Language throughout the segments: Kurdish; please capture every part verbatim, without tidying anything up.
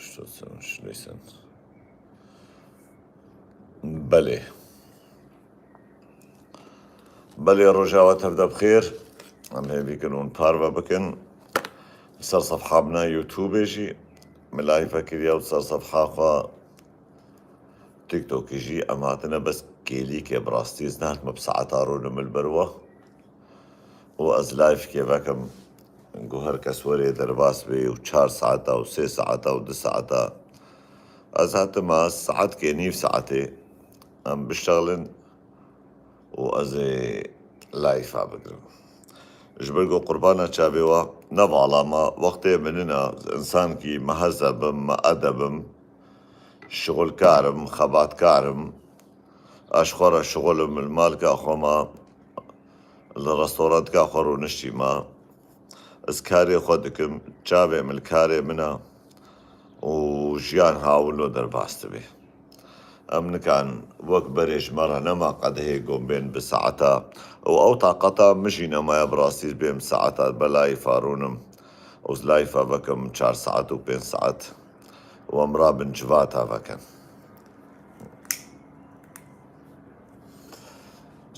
Listen. Belê. Belê, roja we tev de bi xêr. Em hêvî kin hûn parve bikin. Li ser sefha min a YouTube jî min live kiriye û li ser sefha xwe TikTokê jî em hatine bes kêlîkê bi rastî ez nehatime bi saeta rûnim li ber we. Û ez live kê vekim ku her kes were derbas bê û çar saeta û sê saeta û du saeta. Ez hatim a saetkê nîv saetê em bişexlin û ez ê live-a bigirim. Ji ber ku qurbana çavê we ne vala me, wextê min nina, ez însankî mehezeb im, meedeb im, şixulkar im, xebatkar im. Ez ji xwe re şixul im, li malka xwe me, li restorantka xwe rûniştî me. Ez karê xwe dikim, çavê min li karê min e û jiyan ha wilo derbas dibe. Em nikan wek berê ji me re nema qedehê ku em bên bi saeta û ew taqeta min jî nemaye bi rastî bêm saeta belê farûnim û live-a vekim çar saet û pênc saet û em rabin civata vekin.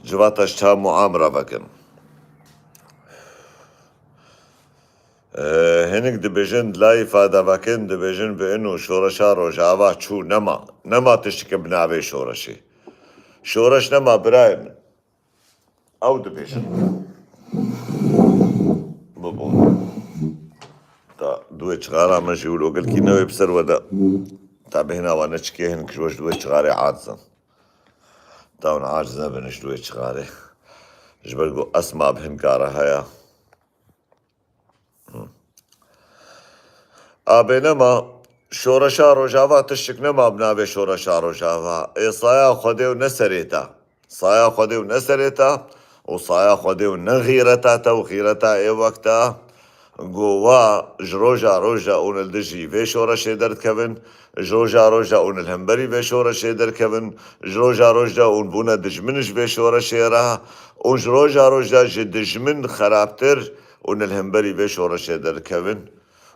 Civata ji çav muamra vekin. Ee, hinek dibêjin, live-a de vekin, dibêjin bi ino şoreşa Rojava çû, nema. Nema tiştike bi navê şoreşê. Şoreş nema birayê min. Ew dibêjin. Bibûn. Ta duê çixara me jî wilo gelkî newê bi ser we de. Ta bêhna we neçikê hinek ji we ji duê çixarê aciz in. Ta hûn aciz nebin ji duê çixarê. Ji ber ku esma bi hin kara heye. Abê nema, şoreşa Rojava tiştik nema bi navê şoreşa Rojava. Ê saya Xwedê û ne serê te. Saya Xwedê û ne serê te û saya Xwedê û ne xîreta te û xîreta ê wek te. Ku wa ji roja roja hûn li dijî vê şoreşê derdikevin, ji roja roja hûn li hemberî vê şoreşê derkevin, ji roja roja hûn bûne dijmin ji vê şoreşê re, û ji roja roja ji dijmin xerabtir hûn li hemberî vê şoreşê derkevin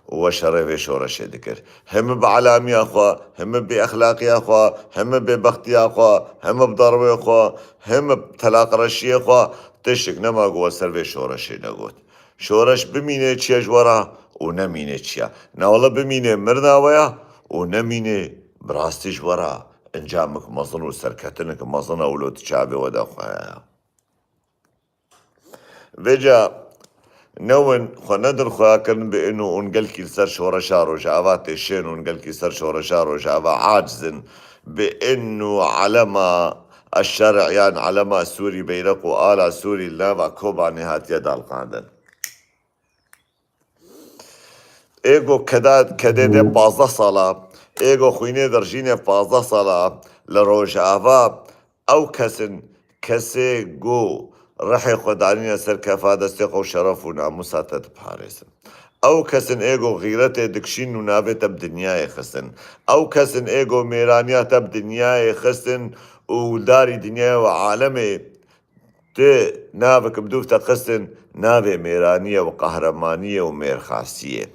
û we şerê vê şoreşê dikir. Heme bi elamiya xwe, heme bi exlaqiya xwe, heme bi bextiya xwe, heme bi darwê xwe, heme bi telaqreşiyê xwe, tiştik nema ku we ser vê şoreşê negot. Şoreş bimîne çiye ji we re û nemîne çiye. Ne wele bimîne mirna we ya û nemîne bi rastî ji we re encamik mezin û serketinik mezin e wilo di çavê we de xwe ya. Vêca newin xwe nedin xuya kirin bi ino hûn gelkî li ser şoreşa Rojava têşên, hûn gelkî ser şoreşa Rojava aciz in. Bi ino elema eşşer'yan elema Sûrî, beyreq û ala Sûrî li nava Kobanê hatiye dalqandin. Ê ku keda-, kedê de pazdeh sala, ê ku xwînê dirjîne pazdeh sala li Rojava, ew kes in, kesê ku rihê xwe danîne ser kefa destê xwe û şeref û namûsa te diparêzin. Ew kes in ê ku xîretê dikişîn û navê te bi dinyayê xistin. Ew kes in ê ku mêraniya te bi dinyayê xistin û darî dinyayê û alemê Ti navek bi dûv te xistin, navê mêraniyê û qehremaniyê û mêrxasiyê.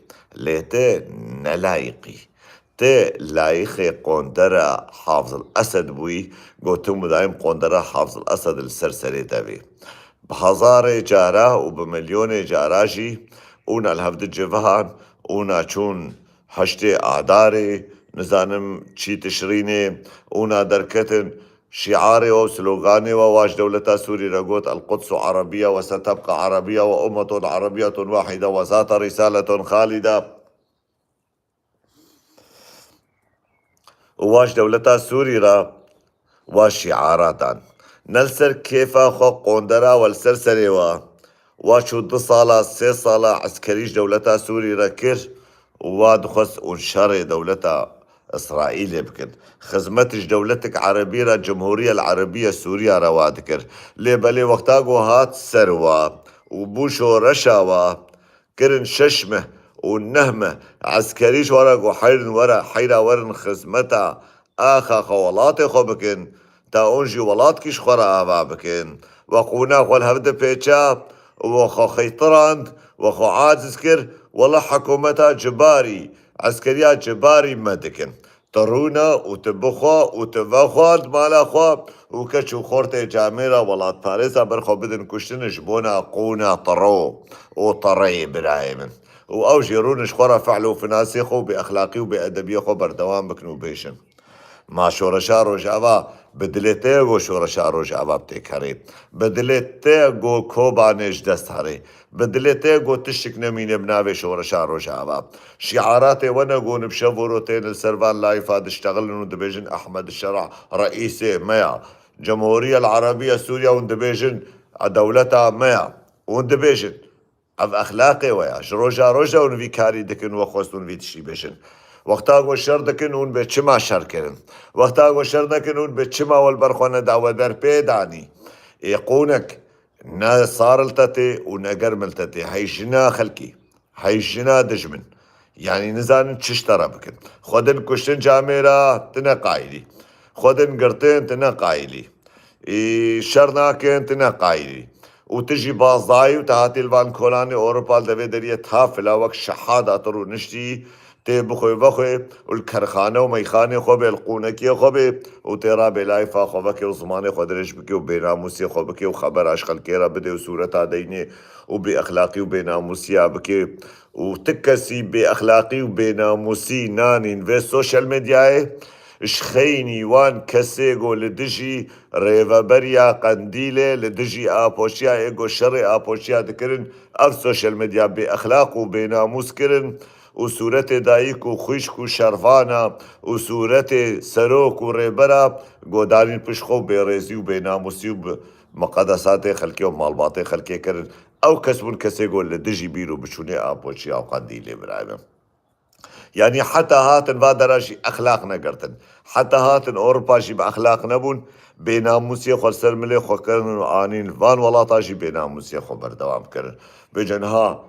Lê ti ne layîqî. Ti layîqê qondera Hafizul Esed bûyî, gotin bidayim qondera Hafizul Esed li ser serê te bî. Bi hezarê cara û bi milyonê cara jî ûna li hev di civihan, ûna çûn heştê Adarê, nizanim çî Tişrînê, ûna derketin, şiarê we û sloganê we, wa ji dewleta Sûrî re got, "El Quds Arabiya ve setebqa Arabiya ve ummetun Arabiyetun wahide ve zata risaleton halida." Û wa ji dewleta Sûrî re wa şiara dan. Ne li ser kêfa xwe qondera we li ser serê we. Wa çû du sala, sê sala eskerî ji dewleta Sûrî re kir û wa dixwest hûn şerê dewleta Îsraîlê bikin. Xizmet ji dewletek erebî re, Cumhuriyel Erebiye Sûriya re wa dikir. Lê belê wexta ku hat ser wa û bû şoreşa wa, kirin şeş meh û neh meh eskerî ji we re ku heyrin were, heyra werin xizmeta axa xwe welatê xwe bikin, ta hûn jî welatkî ji xwe re ava bikin. We qûna xwe li hev dipêça û we xwe xeytirand, we xwe aciz kir, wela hikûmeta cibarî, Eskeriya cibarî me dikin. Tu rûne û tu bixwe û tu vexwe di mala xwe û keç û xortê camêra welatparêza ber xwe bidin kuştin ji bona qûna tiro û tireyê birayê min. Û ew jî rûn ji xwe re fehl û finasê xwe û bêexlaqî û bêedebiyê xwe berdewam bikin û bêjin. Ma şoreşa Rojava bi dilê te ye ku şoreşa Rojava bi têk herê. Bi dilê te ye ku Kobanê ji dest herê. Bi dilê te ye ku tiştik nemîne bi navê şoreşa Rojava. Şiaratê we ne ku hûn bi şev û roj tên li ser van layfa diştexilin û dibêjin Ehmed Şera reîsê me ya. Cemhuriye El Erebiye Sûriye hûn dibêjin dewleta me ya. Hûn dibêjin. Ev exlaqê we ya. Ji roja roja hûn vî karî dikin, we xwest hûn vî tiştî bêjin. Wexta ku şer dikin, hûn bê çima şer kirin? Wexta ku şer nekin, hûn bê çima we li ber xwe neda, we derpê danî? Ê qûnek, ne sar li te tê û ne germ li te tê. Hey jina xelkî, hey jina dijmin. Yanî nizanin çi ji te re bikin. Xwedin kuştin camêra, tu ne qayilî. Xwedin girtin, tu ne qayilî. Ê, şer nakin, tu ne qayilî. Û tu jî bazdayî û tu hatî li van kolanê Ewropa li devê deriyê tafila wek şehada tu rûniştî, tê bixwê vexwê û li kerxane û meyxanê xwe bê, li qûnekiyê xwe bê û tê rabê layfa xwe vekê û zimanê xwe dirêj bikê û bênamûsiyê xwe bikê û xebera ji xelkê re bidê û sûreta deynê û bêexlaqî û bênamûsiya bikê. Û ti kesî bêexlaqî û bênamûsî nanîn vê sosyal medyayê, ji xeynî wan kesê ku li dijî rêveberiya Qendîlê, li dijî Apoçiya ê ku şerê Apoçiya dikirin, ev sosyal medya bêexlaq û bênamûs kirin û sûretê dayik û xwişk û şervana û sûretê serok û rêbera ku danîn pişt xwe û bêrêzî û bênamûsî û bi miqedesatê xelkê û malbatê xelkê kirin. Ew kes bûn kesê ku li dijî bîr û biçûnê Apoçiya û Qendîlê birayê min. Yanî heta hatin va dera jî exlaq negirtin. Heta hatin Ewropa jî bi exlaq nebûn. Bênamûsiyê xwe li ser milê xwe kirin û anîn van welata jî bênamûsiyê xwe berdewam kirin. Vêca niha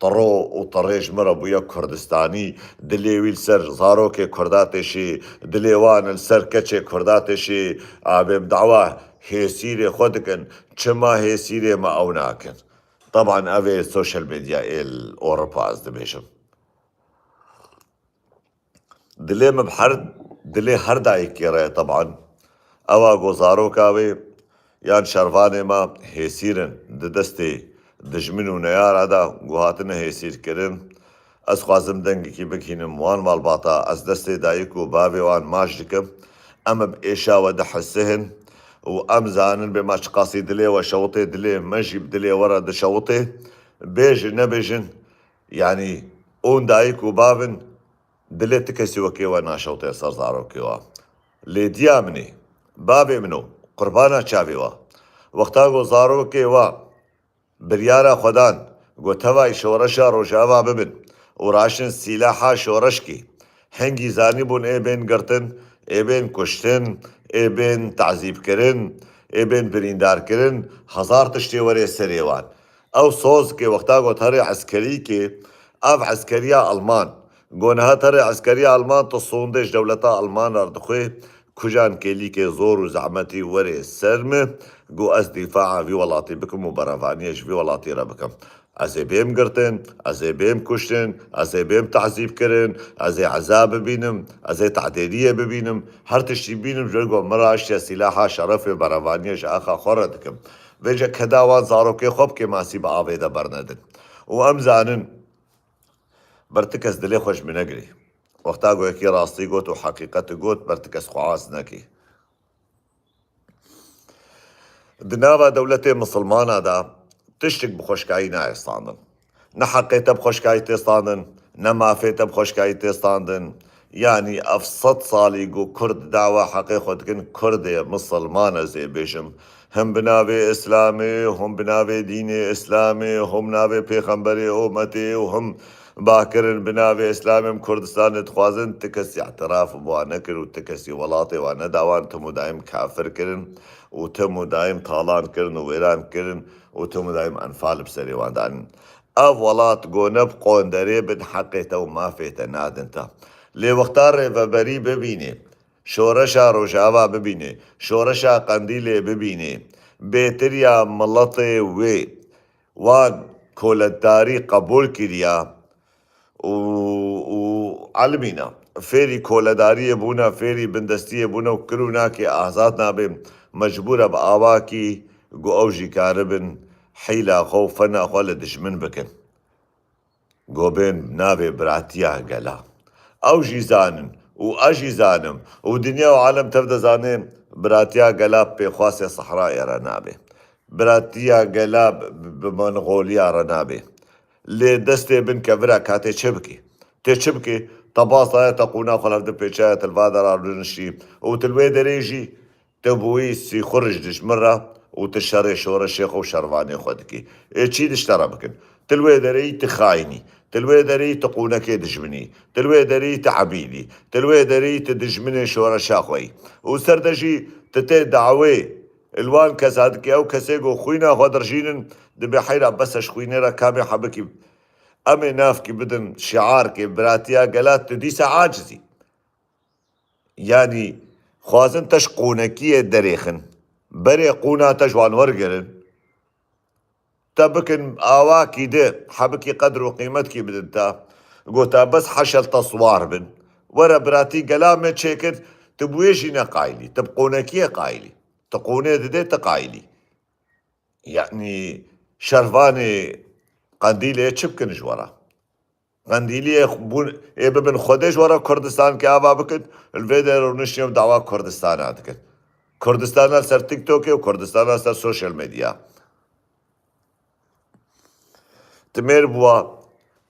tiro û tirê ji min re bûye Kurdistanî, dilê wî li ser zarokê Kurda têşî, dilê wan li ser keçê Kurda têşî, a bê bi dawa hêsîrê xwe dikin. Çima hêsîrê me ew nakin? Teban ev ê sosyal medya ê li Ewropa ez dibêjim. Dilê min bi her, dilê her dayikê re ye teban. Ewa ku zaroka wê yan şervanê me hêsîr in di destê dijmin û neyara de ku hatine hêsîrkirin. Ez xwazim dengekî bigihînim wan malbata, ez destê dayik û bavê wan maç dikim. Em bi êşa we dihisihin û em zanin bê ma çiqasî dilê we şewitê, dilê me jî bi dilê we re dişewitê. Bêjin nebêjin, yanî hûn dayik û bav in, dilê ti kesî wekê we naşewite ser zarokê we. Lê diya min ê, bavê min o, qurbana çavê we. Wexta ku zarokê we biryara xwe dan, ku tevayî şoreşa Rojava bibin û raştin sîlaha şoreşkî, hingî zanîbûn ê bên girtin, ê bên kuştin, ê bên tazîbkirin, ê bên birîndarkirin, hezar tiştê werê serê wan. Ew soz ke wexta got herê eskerî ke, ev eskeriya Alman. Go niha terê eskeriya Alman tu sondê ji dewleta Alman re dixwê, kujan kêlîkê zor û zehmetî werê ser min, go ez dîfaa vî welatî bikim û berevaniyê ji vî welatî re bikim. Ez ê bêm girtin, ez ê bêm kuştin, ez ê bêm tehzîb kirin, ez ê eza bibînim, ez ê tedêriyê bibînim, her tiştî bînim, ji ber ku min raştiye sîlaha şerefê berevaniyê ji axa xwe re dikim. Vêce keda wan zarokê xwe bi kêmasî bi avê de bernedin. Û em zanin, ber ti kes dilê xwe ji min negirî. Wexta ku yekî rastî got û heqîqetî got, ber ti kes xwe az nekî. Di nava dewletê misilmana de tiştik bi xweşkayî nayê standin. Ne heqê te bi xweşkayî tê standin, ne mafê te bi xweşkayî tê standin. Yanî ev sed salî ku Kurd dawa heqê xwe dikin, Kurdê misilman ez ê bêjim. Him bi navê Îslamê, him bi navê dînê Îslamê, him navê pêxemberê, umetê û him bakirin bi navê Îslamê em Kurdistanê dixwazin, ti kesî îtiraf bi wan nekir û ti kesî welatê wan neda wan, tim û daîm kafir kirin û tim û daîm talan kirin û wêran kirin û tim û daîm enfal bi serê wan danîn. Ev welat go ne bi qonderê bin heqê te û mafê te nadin te. Lê wexta rêveberî bibînê, şoreşa Rojava bibînê, şoreşa Qendîlê bibînê, bêtiriya miletê wê wan koletdarî qebûl kiriya û, û elimîna. Fêrî koledariyê bûne, fêrî bindestiyê bûne û kir û nakê azad nabe. Mecbûr e bi awakî ku ew jî karibin hîla xwe û fena xwe li dijmin bikin. Ku bên navê biratiya gela. Ew jî zanin û ez jî zanim û dinya û alem tev dizane biratiya gela bi pêxwasê sehrayê re nabe. Biratiya gela bi, bi, bi Mongoliya re nabe. Lê destê bin kevira ka tê çi bikî? Tê çi bikî? Te baz daye, te qûna xwe li hev dipêçaye, te li va dera rûniştî û tu li wê derê jî tu bûyî sîxur ji dijmin re û tu şerê şoreşê xwe û şervanê xwe dikî. Ê çî diş te re bikin? Tu li wê derê yî tu xayîn î. Tu li wê derê yî tu qûnekê dijmin î. Tu li wê derê yî tu ebîd î. Tu li wê derê yî tu dijminê şoreşa xwe yî. Û ser de jî tu tê dawê li wan kesa dikî, ew kesê ku xwîna xwe dirjînin, dibê heyra bes e ji xwînê re kamê hebikî em ê navkî bidin şiarkê biratiya gela, tu dîsa aciz î. Yanî xwazin te ji qûnekiyê derêxin. Berê qûna te ji wan wergirin. Te bikin awakî di hebikî qedr û qîmetkî bidin te. Gota bes heşel te siwar bin. Were biratî gela me çêkir, tu bi wê jî ne qayilî. Tu bi qûnekiyê qayilî. Tu qûnê didê, tu qayilî. Yanî şervanê Qendîlê çi bikin ji we re? Qendîliyê bûn, ê bibin Xwedê ji we re Kurdistankê ava bikin, li vê derê rûniştin û dawa Kurdistana dikin. Kurdistana li ser TikTokê û Kurdistana li ser social medya. Tu mêr bûwa,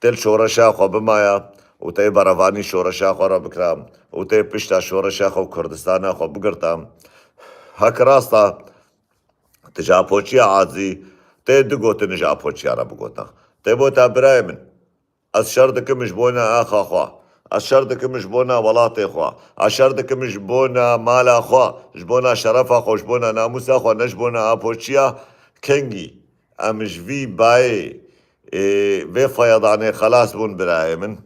tê li şoreşa xwe bimaya û tê berevanî şoreşa xwe re bikira û tê pişta şoreşa xwe û Kurdistana xwe bigirta. Hek rasta, tu ji apoçiya azî, tê du gotin ji apoçiya re bigota. Tê bota birayê min, ez şer dikim ji bona axa xwe. Ez şer dikim ji bona welatê xwe. Ez şer dikim ji bona mala xwe, ji bona şerefa xwe, ji bona namûsa xwe, ne ji bona apoçiya kengî. Em ji vî bayê, ê, vê feyedanê xelas bûn birayê min.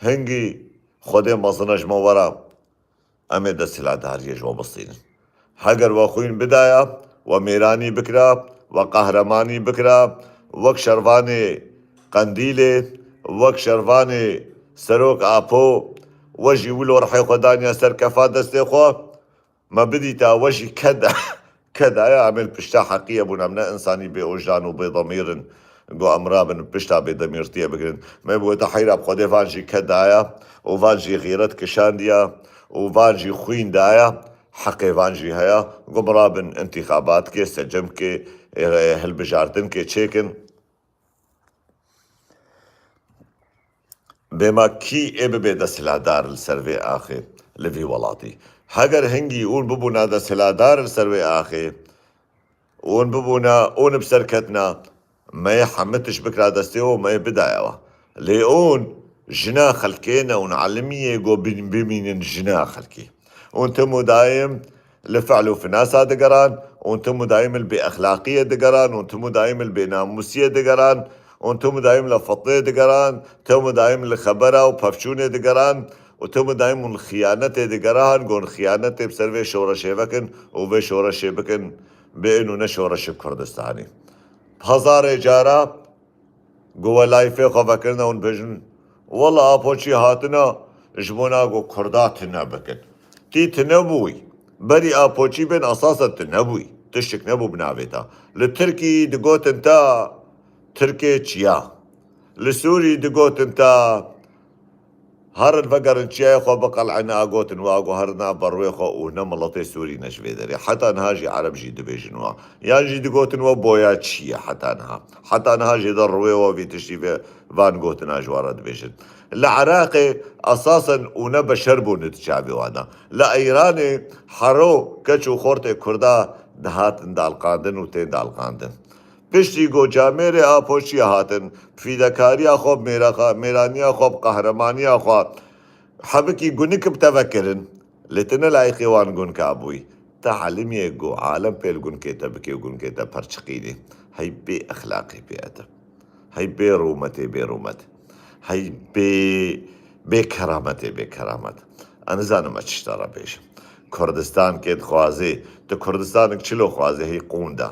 Hingî Xwedê mezin e ji me were. Em ê desthilatdariyê ji we bistînin. Heger we xwîn bidaya, we mêranî bikira, we qehremanî bikira, wek şervanê Qendîlê, wek şervanê Serok Apo, we jî wilo rihê xwe daniya ser kefa destê xwe, me bidîta we jî keda, kedaya, em ê li pişta heqiyê bûn, em ne însanî bê ojan û bê demîr in. Go em rabin pişta bêdemîrtiyê bigirin. Me bi weta heyra bi Xwedê van jî kedaya û van jî xîret kişandiya û van jî xwîn daya. Heqê van jî heye. Go em rabin întîxabatkê, secemkê, e, hilbijartinkê çêkin. Bêma kî ê bibe desthilatdar li ser vê axê, li vî welatî? Heger hingî hûn bibûna desthilatdar li ser vê axê, hûn bibûna, hûn bi ser ketina, me yê hemî tişt bikira destê we û me yê bidaya we. Lê hûn jina xelkê ne, hûn elimiyê go bin-, bimînin jina xelkê. Hûn tim û daim li fe'l û finasa digeran, hûn tim û daim li bêexlaqiyê digeran, hûn tim û daim li bênamûsiyê digeran, hûn tim û daim li fitnê digeran, tim û daim li xebera û pevçûnê digeran, û tim û daim hûn li xiyanetê digeran, go hûn xiyanetê bi ser vê şoreşê vekin û vê şoreşê bikin, bê ên û ne şoreşê Kurdistanê. Hezarê cara go we layfê xwe vekirine hûn bêjin, wela Apoçî hatine ji bona go Kurda tune bikin. Tî tune bûyî. Berî Apoçî bên esasa tu nebûyî. Tiştik nebû bi navê te. Li Tirkî digotin te Tirkê çiya. Li Sûrî digotin te herin vegerin çiyayê xwe biqel'in, a gotin wa, go herin nav ber rûyê xwe û ne miletê Sûrî ne ji vê derê. Heta niha jî Ereb jî dibêjin wa. Yan jî digotin we boya çi ye heta niha. Heta niha jî der rûyê we vî tiştî vê van gotina ji we re dibêjin. Li Iraqê esasen û ne beşer bûne di çavê wan de. Li Îranê hero keç û xortê Kurda dihatin dalqandin û tên dalqandin. Piştî go camêrê Apoçiyê hatin, fîdekariya xwe, mêrexa-, mêraniya xwe, qehremaniya xwe, hebikî gunik bi te vekirin, lê tu ne layîqê wan gunka bûyî. Te elimiyê go alem pê li gunkê te bikê û gunkê te perçiqînê. Hey bê exlaqê pê ete. Hey bê rûmetê bê rûmet. Hey bê, bê kerametê bê keramet. Ez nizanim ez çi ji te re bêjim. Kurdistankê dixwazê, tu Kurdistanek çilo xwazê hey qûnda.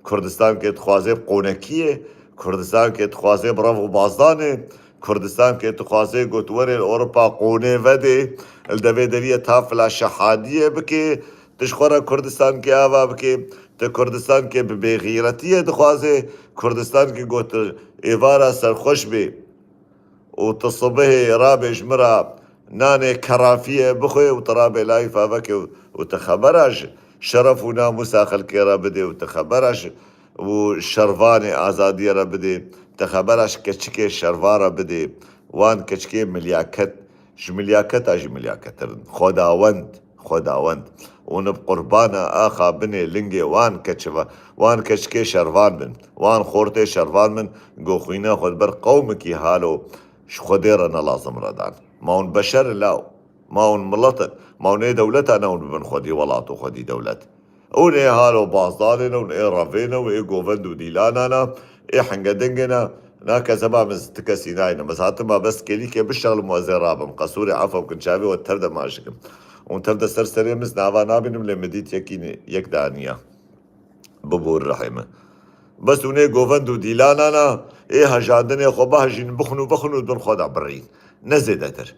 Kurdistankê dixwazê bi qûnekiyê, Kurdistankê dixwazê bi rev û bazdanê, Kurdistan ke dixwaze got were li Ewropa qûnê vedê, li devê deriyê tafila şehadiyê bike, tu ji xwe re Kurdistan ke ava bike, tu Kurdistan ke bi bêxîretiyê dixwaze, Kurdistan ke got êvara serxweş bê û tu sibihê rabê ji min re nanê kerafiyê bixwe û tu rabê layî favekê û, û tu xebera ji şeref û namûsa xelkê re bidê û tu xebera ji û şervanê azadiyê re bidê, te xebera ji keçikê şervan re bidê, wan keçikê milyaket, ji milyaketa jî milyaketir in. Xwedawend, Xwedawend. Hûn bi qurbana axa binê lingê wan keçiva, wan keçikê şervan bin, wan xortê şervan bin, go xwîna xwe di ber qewmekî halo ji Xwedê re ne lazim re dan. Ma hûn beşer in law. Ma hûn milet in, ma hûn ê dewleta ne hûn bibin xwedî welat û xwedî dewlet. Hûn ê halo bazdanê ne, hûn ê revê ne, hûn ê govend û dîlana ne, ê hingedingê ne, na keseba min ti kesî nayne. Min hatim ma bes kêlîkê bişexlim û ez ê rabim. Qesûrê efw bikin, çavê we tev de maş dikim. Hûn tev de ser serê min nava nabînim lê min dît yekî ne, yek daniya. Bibûr rehê min. Bes hûn ê govend û dîlana ne, ê hejandinê xwe bihejîn, bixwin û bixwin û bin xwe de birîn. Ne zêdetir.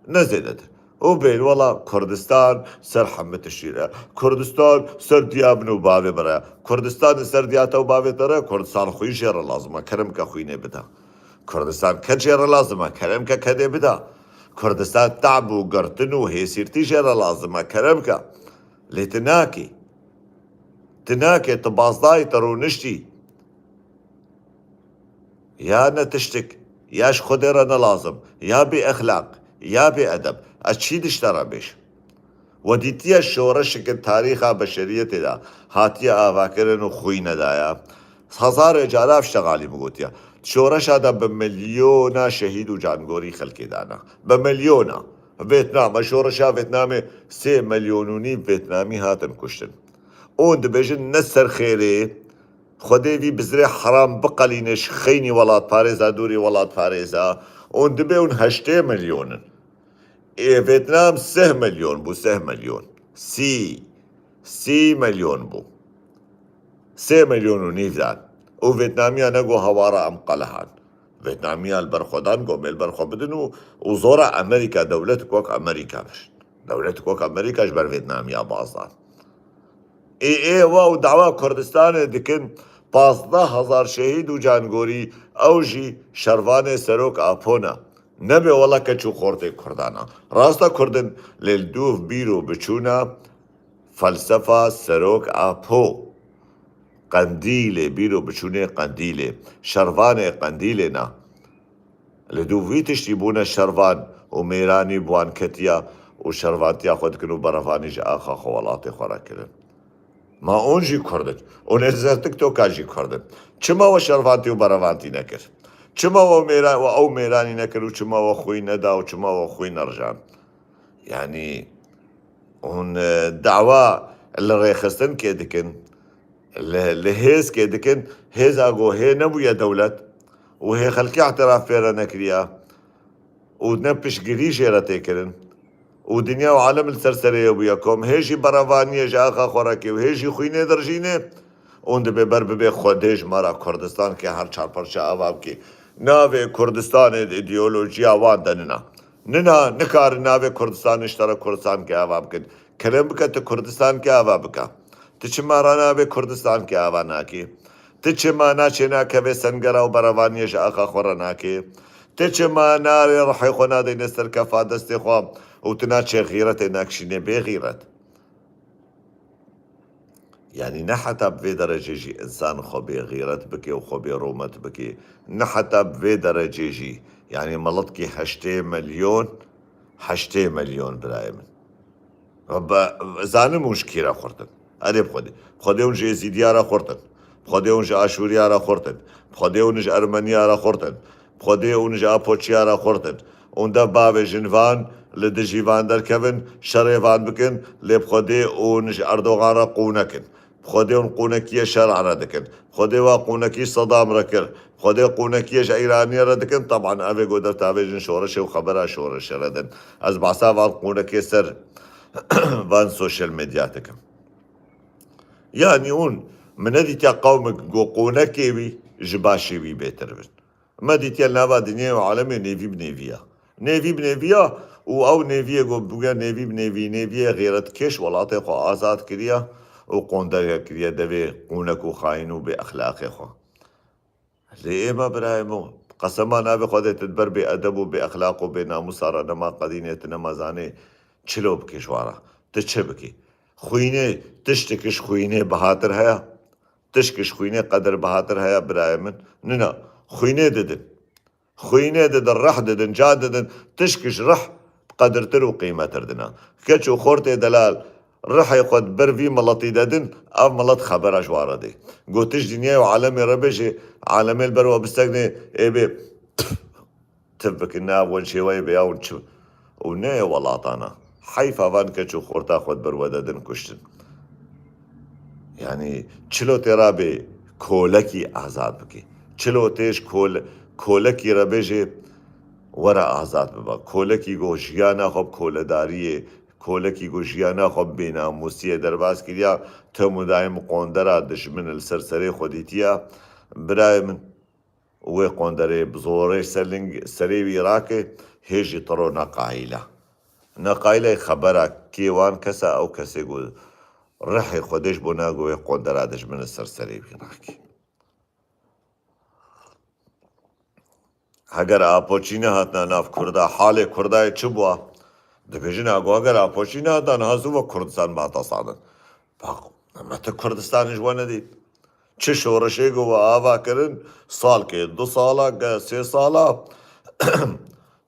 Ne zêdetir. Û bên wela Kurdistan ser hemî tiştî re. Kurdistan ser diya min û bavê min re. Kurdistan li ser diya te û bavê te re, Kurdistan xwîn jê re lazim e. Kerem ke xwînê bide. Kurdistan ked jê re lazim e. Kerem ke kedê bide. Kurdistan tab û girtin û hêsîrtî jê re lazim e. Kerem ke. Lê tu nakî. Tu nakê, tu bazdayî, tu rûniştî. Ya ne tiştik, ya ji Xwedê re ne lazim, ya bê exlaq, ya bê edeb. Ez çi dişte re bêjim? We dîtiye şoreşeke tarîxa beşeriyetê de hatiye avakirin û xwîne daye. Hezarê cara ev ştegalî min gotiye. Şoreşa de bi milyona şehîd û cangorî xelkê dana. Bi milyona. Vêtnam, şoreşa Vêtnamê sê milyon û nîv Vêtnamî hatin kuştin. Hûn dibêjin ne ser xêrê, Xwedê vî bizrê heram biqelîne ji xeynî welatparêza, dûrî welatparêza. Hûn dibê hûn heştê milyon in. Ê Vêtnam sih milyon bû, sih milyon. Sî, sî milyon bû. Sê milyon û nîv dan. Û Vêtnamiya ne got hewara em qelihan. Vêtnamiya li ber xwe dan, got me li ber xwe bidin û, û zora Amerîka, dewletek wek Amerîka bir. Dewletek wek Amerîka ji ber Vêtnamiya baz dan. Ê, ê, wa û dawa Kurdistanê dikin, pazdeh hezar şehîd û cangorî, ew jî şervanê Serok Apo ne. Nebe wela keç û xortê Kurdan e. Rast e Kurd in, lê li dûv bîr û biçûna felsefa Serok Apo. Qendîlê, bîr û biçûnê Qendîlê. Şervanê Qendîlê ne. Li dûv vî tiştî bûne şervan û mêranî bi wan ketiya û şervantiya xwe dikin û berevanî ji axa xwe welatê xwe re kirin. Ma hûn jî Kurd in. Hûn ê li ser TikToka jî Kurd in. Çima we şervantî û berevantî nekir? Çima we mêra-, we ew mêranî nekir û çima we xwîn neda û çima we xwîn nerijand? Yanî hûn, e, dawa li rêxistinkê dikin, li, li hêzkê dikin, hêza ku hê nebûye dewlet û hê xelkê îtiraf pê re nekiriye û ne piştgirî jê re tê kirin û dinya û alem li ser serê ye bûye kom, hê jî berevaniyê ji axa xwe re kê û hê jî xwînê dirijînê, hûn dibê ber bibê Xwedê ji me re Kurdistan ke her çar parça ava bikê. Navê Kurdistanê di îdeolojiya wan de nina. Nina, nikarin navê Kurdistanê ji te re Kurdistankê ava bikin. Kerem bike tu Kurdistankê ava bike. Tu çima re navê Kurdistankê ava nakê? Tu çima naçê nakevê sengera û berevaniyê ji axa xwe re nakê? Tu çima narê rihê xwe nadeyne ser kefa destê xwe û tu naçê xîretê nakişînê bê xîret? Yanî ne heta bi vê derecê jî însan xwe bê xîret bike û xwe bê rûmet bike. Ne heta bi vê derecê jî. Yanî miletkî heştê milyon, heştê milyon birayê min. Be, zanim hûn ji kî re xurt in. Erê bi Xwedê. Bi Xwedê hûn ji Êzîdiya re xurt in. Bi Xwedê hûn ji Aşûriya re xurt in. Bi Xwedê hûn ji Ermeniya re xurt in. Bi Xwedê hûn ji Apoçiya re xurt in. Hûn dev bavêjin van, li dijî van derkevin, şerê van bikin, lê bi Xwedê hûn ji Erdogan re qûnek in. Bi Xwedê hûn qûnekiyê şer re dikin. Bi Xwedê wa qûnekî Sedam re kir. Bi Xwedê qûnekiyê ji Îraniyê re dikin. Teban ev ê ku dev tavêjin şoreşê û xebera şoreşê re din. Ez behsa van qûnekê ser van sosyal medya dikim. Yanî hûn min nedîtiya qewmek ku qûnekê wî ji başê wî bêtir bin. Me dîtiye li nava dinyayê û alemê nêvî bi nêvî ya. Nêvî bi nêvî ya û ew nêviyê ku bûye nêvî bi nêvî, nêviyê xêretkêş welatê xwe azad kiriye û qonderge kiriye devê qûnek û xayîn û bêexlaqê xwe. Lê ê me birayê min, qesema navê Xwedê tu di ber bêedeb û bêexlaq û bênamûsa re nema qedînê, tu nema zanê çilo bikê ji wan re. Tu çi bikî? Xwînê, tiştik ji xwînê bihatir heye? Tişk ji xwînê qedir bihatir heye birayê min? Nina, xwînê didin. Xwînê didin, rih didin, ca didin. Tişk ji rih qedirtir û qîmetir dina. Keç û xortê delal rihê xwe di ber vî miletî de din, ev milet xebera ji wan re dê. Got, tu ji dinyayê û alemê re bêjê, alemê li ber we biseknê, ê bê, tiv bikin, ne ev wen şêweyê bê ya hûn çi? Û ne yê welatana. Heyfa van keç û xorta xwe di ber we de din kuştin. Yanî çilo tê rabê kolekî azad bike. Çilo tê ji kol-, kolekî re bêjê were azad biba. Kolekî ku jiyana xwe bi koledariyê, kolekî ku jiyana xwe bi bênamûsiyê derbas kiriya, tim û daîm qondera dijmin li ser serê xwe dîtiya. Birayê min, wê qonderê bi zorê ser ling-, serê wî rake, hê jî tiro ne qayîl e. Ne qayîl e xebera kê wan kes e, ew kesê ku rihê Xwedê ji bo ne ku wê qondera dijmin li ser serê wî rake. Heger Apoçî nehatina nav Kurda, halê Kurdayê çi bûa? Dibêjin, a ku heger Apoçî nehatina, niha zû ve Kurdistan bihata sadin. Bak, me ti Kurdistanê ji we nedît. Çi şoreşê ku we ava kirin, salkê, du sala, ge-, sê sala,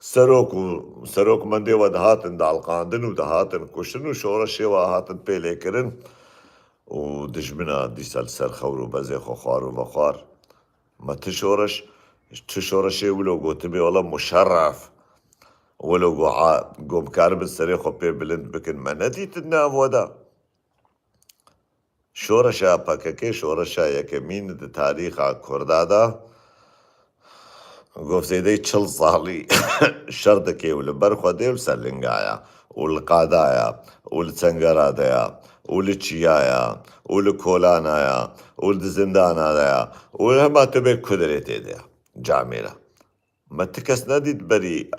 serok û serokmendê we dihatin dielqandin û dihatin kuştin û şoreşê we hatin pê lê kirin û dijmina dîsa li ser xewr û bezê xwe xwar û vexwar. Me ti şoreş, ti şoreşê wilo gotibê, wele muşerref, wilo go a-, go bikaribin serê xwe pê bilind bikin, me nedîtin nav we de. Şoreşa P K K şoreşa yekemîn di tarîxa Kurda de, Govzêdeyê çil salî şer dike û li ber Xwedê û li ser lingaya û li qadaya û li çengera de ya û li çiya ya û li kolana ya û li di zindana de ya û hema tu bê kudirê tê de ya. Camêra. Me ti kes nedît berî,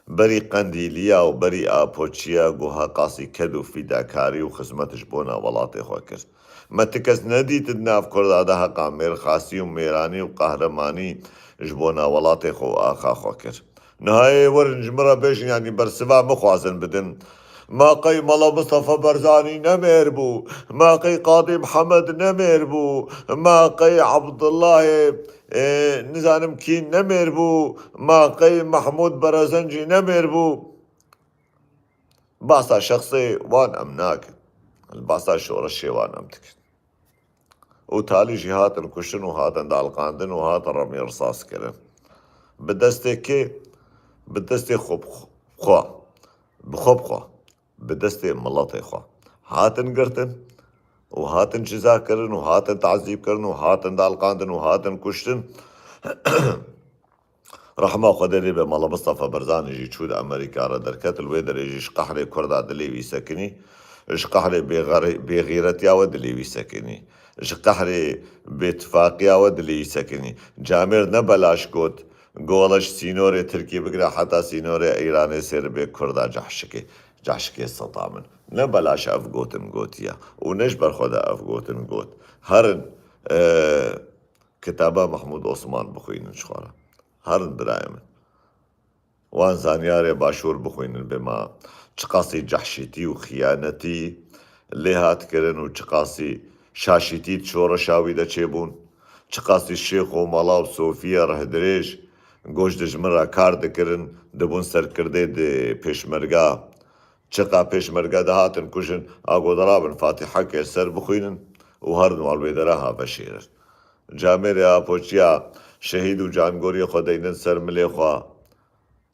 berî qendîliya û berî apoçiya ku heqasî ked û fîdakarî û xizmet ji bona welatê xwe kir. Me ti kes nedît di nav Kurda de heqa mêrxasî û mêranî û qehremanî ji bona welatê xwe û axa xwe kir. Niha ê werin ji min re bêjin, yanî bersiva min xwazin bidin. Ma qey Mela Mistefa Barzanî ne mêr bû? Ma qey Qadî Mihemed ne mêr bû? Ma qey Abdullahê, ê, nizanim kî ne mêr bû? Ma qey Mehmûd Berezencî ne mêr bû? Basa şexsê wan em nakin. Basa şoreşê wan em dikin. Û talî jî hatin kuştin û hatin dalqandin û hatin remî risas kirin. Bi destê kê? Bi destê xwe bi xwe. Bi xwe bi xwe. Bi destê miletê xwe. Hatin girtin û hatin ciza kirin û hatin tazîb kirin û hatin dalqandin û hatin kuştin. Rehma Xwedê lê be, Mela Mistefa Barzanî jî çû di Amerîka re derket, li wê derê jî ji qehrê Kurda dilê wî sekinî, ji qehrê bêxere-, bêxîretiya we dilê wî sekinî, ji qehrê bêtifaqiya we dilê wî sekinî. Camêr ne belaş got, gola ji sînorê Tirkî bigire heta sînorê Îranê sêr bê Kurda cehşikê, cehşikê seta min. Ne belaş ev gotin gotiye û ne ji ber xwe de ev gotin got. Herin, e, kitaba Mehmûd Osman bixwînin ji xwe re. Herin birayê min. Wan zanyarê başûr bixwînin bê ma çiqasî cehşîtî û xiyanetî lê hat kirin û çiqasî şaşîtî di şoreşa wî de çêbûn. Çiqasî şêx û mala û sofiyê rihdirêj goş dijmin re kar dikirin, dibûn serkirdê di pêşmerga. Çiqa pêşmerge dihatin kujin, a ku dirabin Fatîhekê ser bixwînin û herin wan wê dera ha veşêrin. Camêrê apoçiya şehîd û cangoriyê xwe deynin ser milê xwe,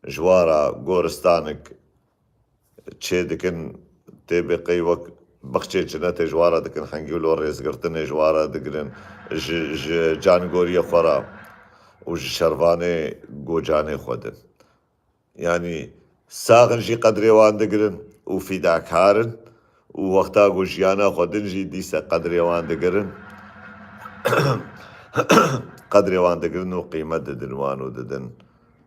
ji wan re goristanik çê dikin, tê bê qey wek bixçê cinetê ji wan re dikin, hengî wilo rêzgirtinê ji wan re digirin, ji, ji cangoriyê xwe re û ji şervanê gocanê xwe din. Yanî sax in jî qedrê wan digirin û fîdakar in û wexta ku jiyana xwe din jî dîse qedrê wan digirin. qedrê wan digirin û qîmet didin wan û didin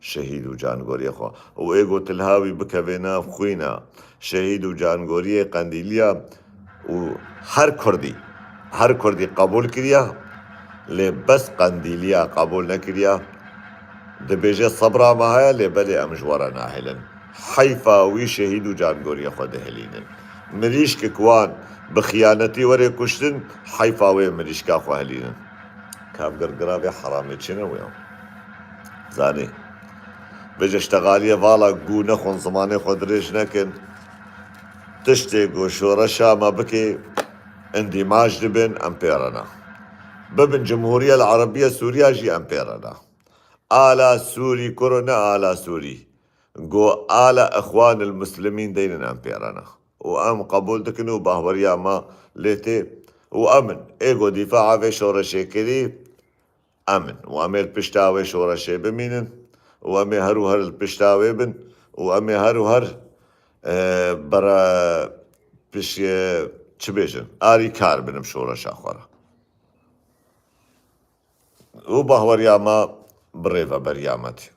şehîd û cangoriyê xwe. Û ê ku tilha wî bikeve nav xwîna şehîd û cangoriyê Qendîliya û her Kurdî, her Kurdî qebûl kiriya, lê bes Qendîliya qebûl nekiriya. Dibêje sebra me heye, lê belê em ji we re nahêlin. Heyfa wî şehîd û cangoriyê xwe dihilînin. Mirîşkek wan bi xiyanetî were kuştin, heyfa wê mirîşka xwe hilînin. Kavgirgirabê heramê çi ne wê? Zanî. Vêce ştexaliyê vala gû nexwin, zimanê xwe dirêj nekin. Tiştê ku şoreşa me bike, îndîmaj dibin, em pê re ne. Bibin Cumhuriye el Erebiye Sûriya jî em pê re ne. Ala Sûrî kuro ne ala Sûrî. Go ala Ixwanil Muslimîn deynin em pê re ne. Û em qebûl dikin û bahweriya me lê tê. Û em in. Ê go dîfaa vê şoreşê kirî, em in. Û em ê li pişta wê şoreşê bimînin. Û em ê her û her li pişta wê bin. Û em ê her û her, e, bere pişt, çi bêjin? Arîkar bin bi şoreşa xwe re. Û bahweriya me bi rêveberiya me tê.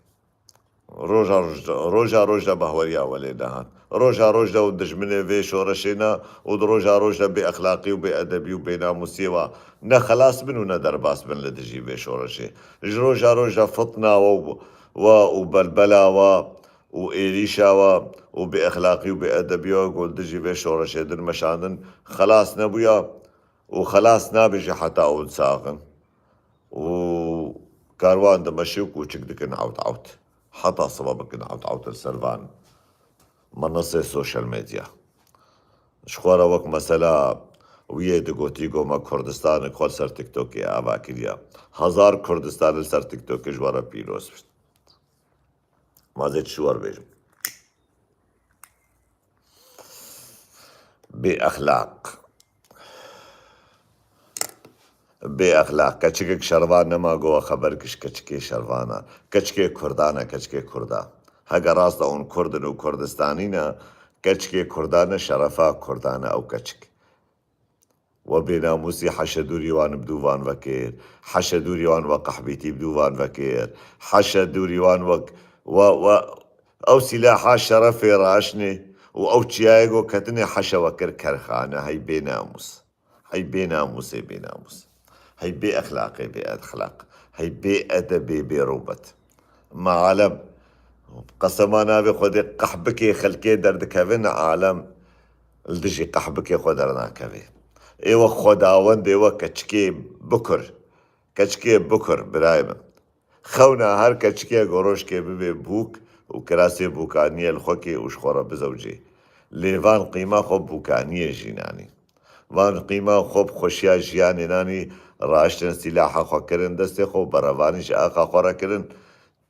Roja roj de, roja roj de bahweriya we lê nehat. Roja roj de û dijminê vê şoreşê ne û di roja roj de bê exlaqî û bê edebî û bê namûsiyê we ne xelas bin û ne derbas bin li dijî vê şoreşê. Ji roja roj de fitna we û, we û belbela we û êrîşa we û bê exlaqî û bê edebî we ku li dijî vê şoreşê din meşandin xelas nebûya û xelas nabe jî heta hûn sax in. Û karwan dimeşe û kûçik dikin ewt ewt. Heta sibe bikin ewt ewt li ser van menesê social medya. Ji xwe re wek mesela wî yê digotî, go me Kurdistanek xwe li ser TikTokê ava kiriye. Hezar Kurdistan li ser TikTokê ji we re pîroz bit. Ma zê çi wer bêjim? Bê exlaq. Bê exlaq. Keçikek şervan nema go xeber kiş keçikê şervana. Keçikê kurdana, keçikê kurda. Hege rast e hûn kurd in û Kurdistanî ne, keçikê kurdane, şerefa kurdane ew keçik. We bênamûsî heşedûrî wan bi dû van vekir, heşedûrî wan we qehbîtî bi dû van vekir, heşedûrî wan wek we, we ew sîlaha şerefê raşnê û ew çiyayê go ketinê heşe we kir kerxane, hey bênamûs. Hey bê namûsê bê namûs. Hey bê exlaqê bê exlaq. Hey bê edebê bê robet. Ma alem qesema navê Xwedê qehbikê xelkê derdikevin, alem li dijî qehbikê xwe dernakevê. Ê we xwedawendê we keçikê bikur. Keçikê bikur, birayê min. Xewna her keçikê go rojkê bibê bûk û kirasê bûkaniyê li xwe kê û ji xwe re bizewcê. Lê van qîma xwe bûkaniyê jî nanî. Van qîma xwe bi xweşiya jiyanê nanî, raştin sîlaha xwe kirin destê xwe û berevanî ji axa xwe re kirin.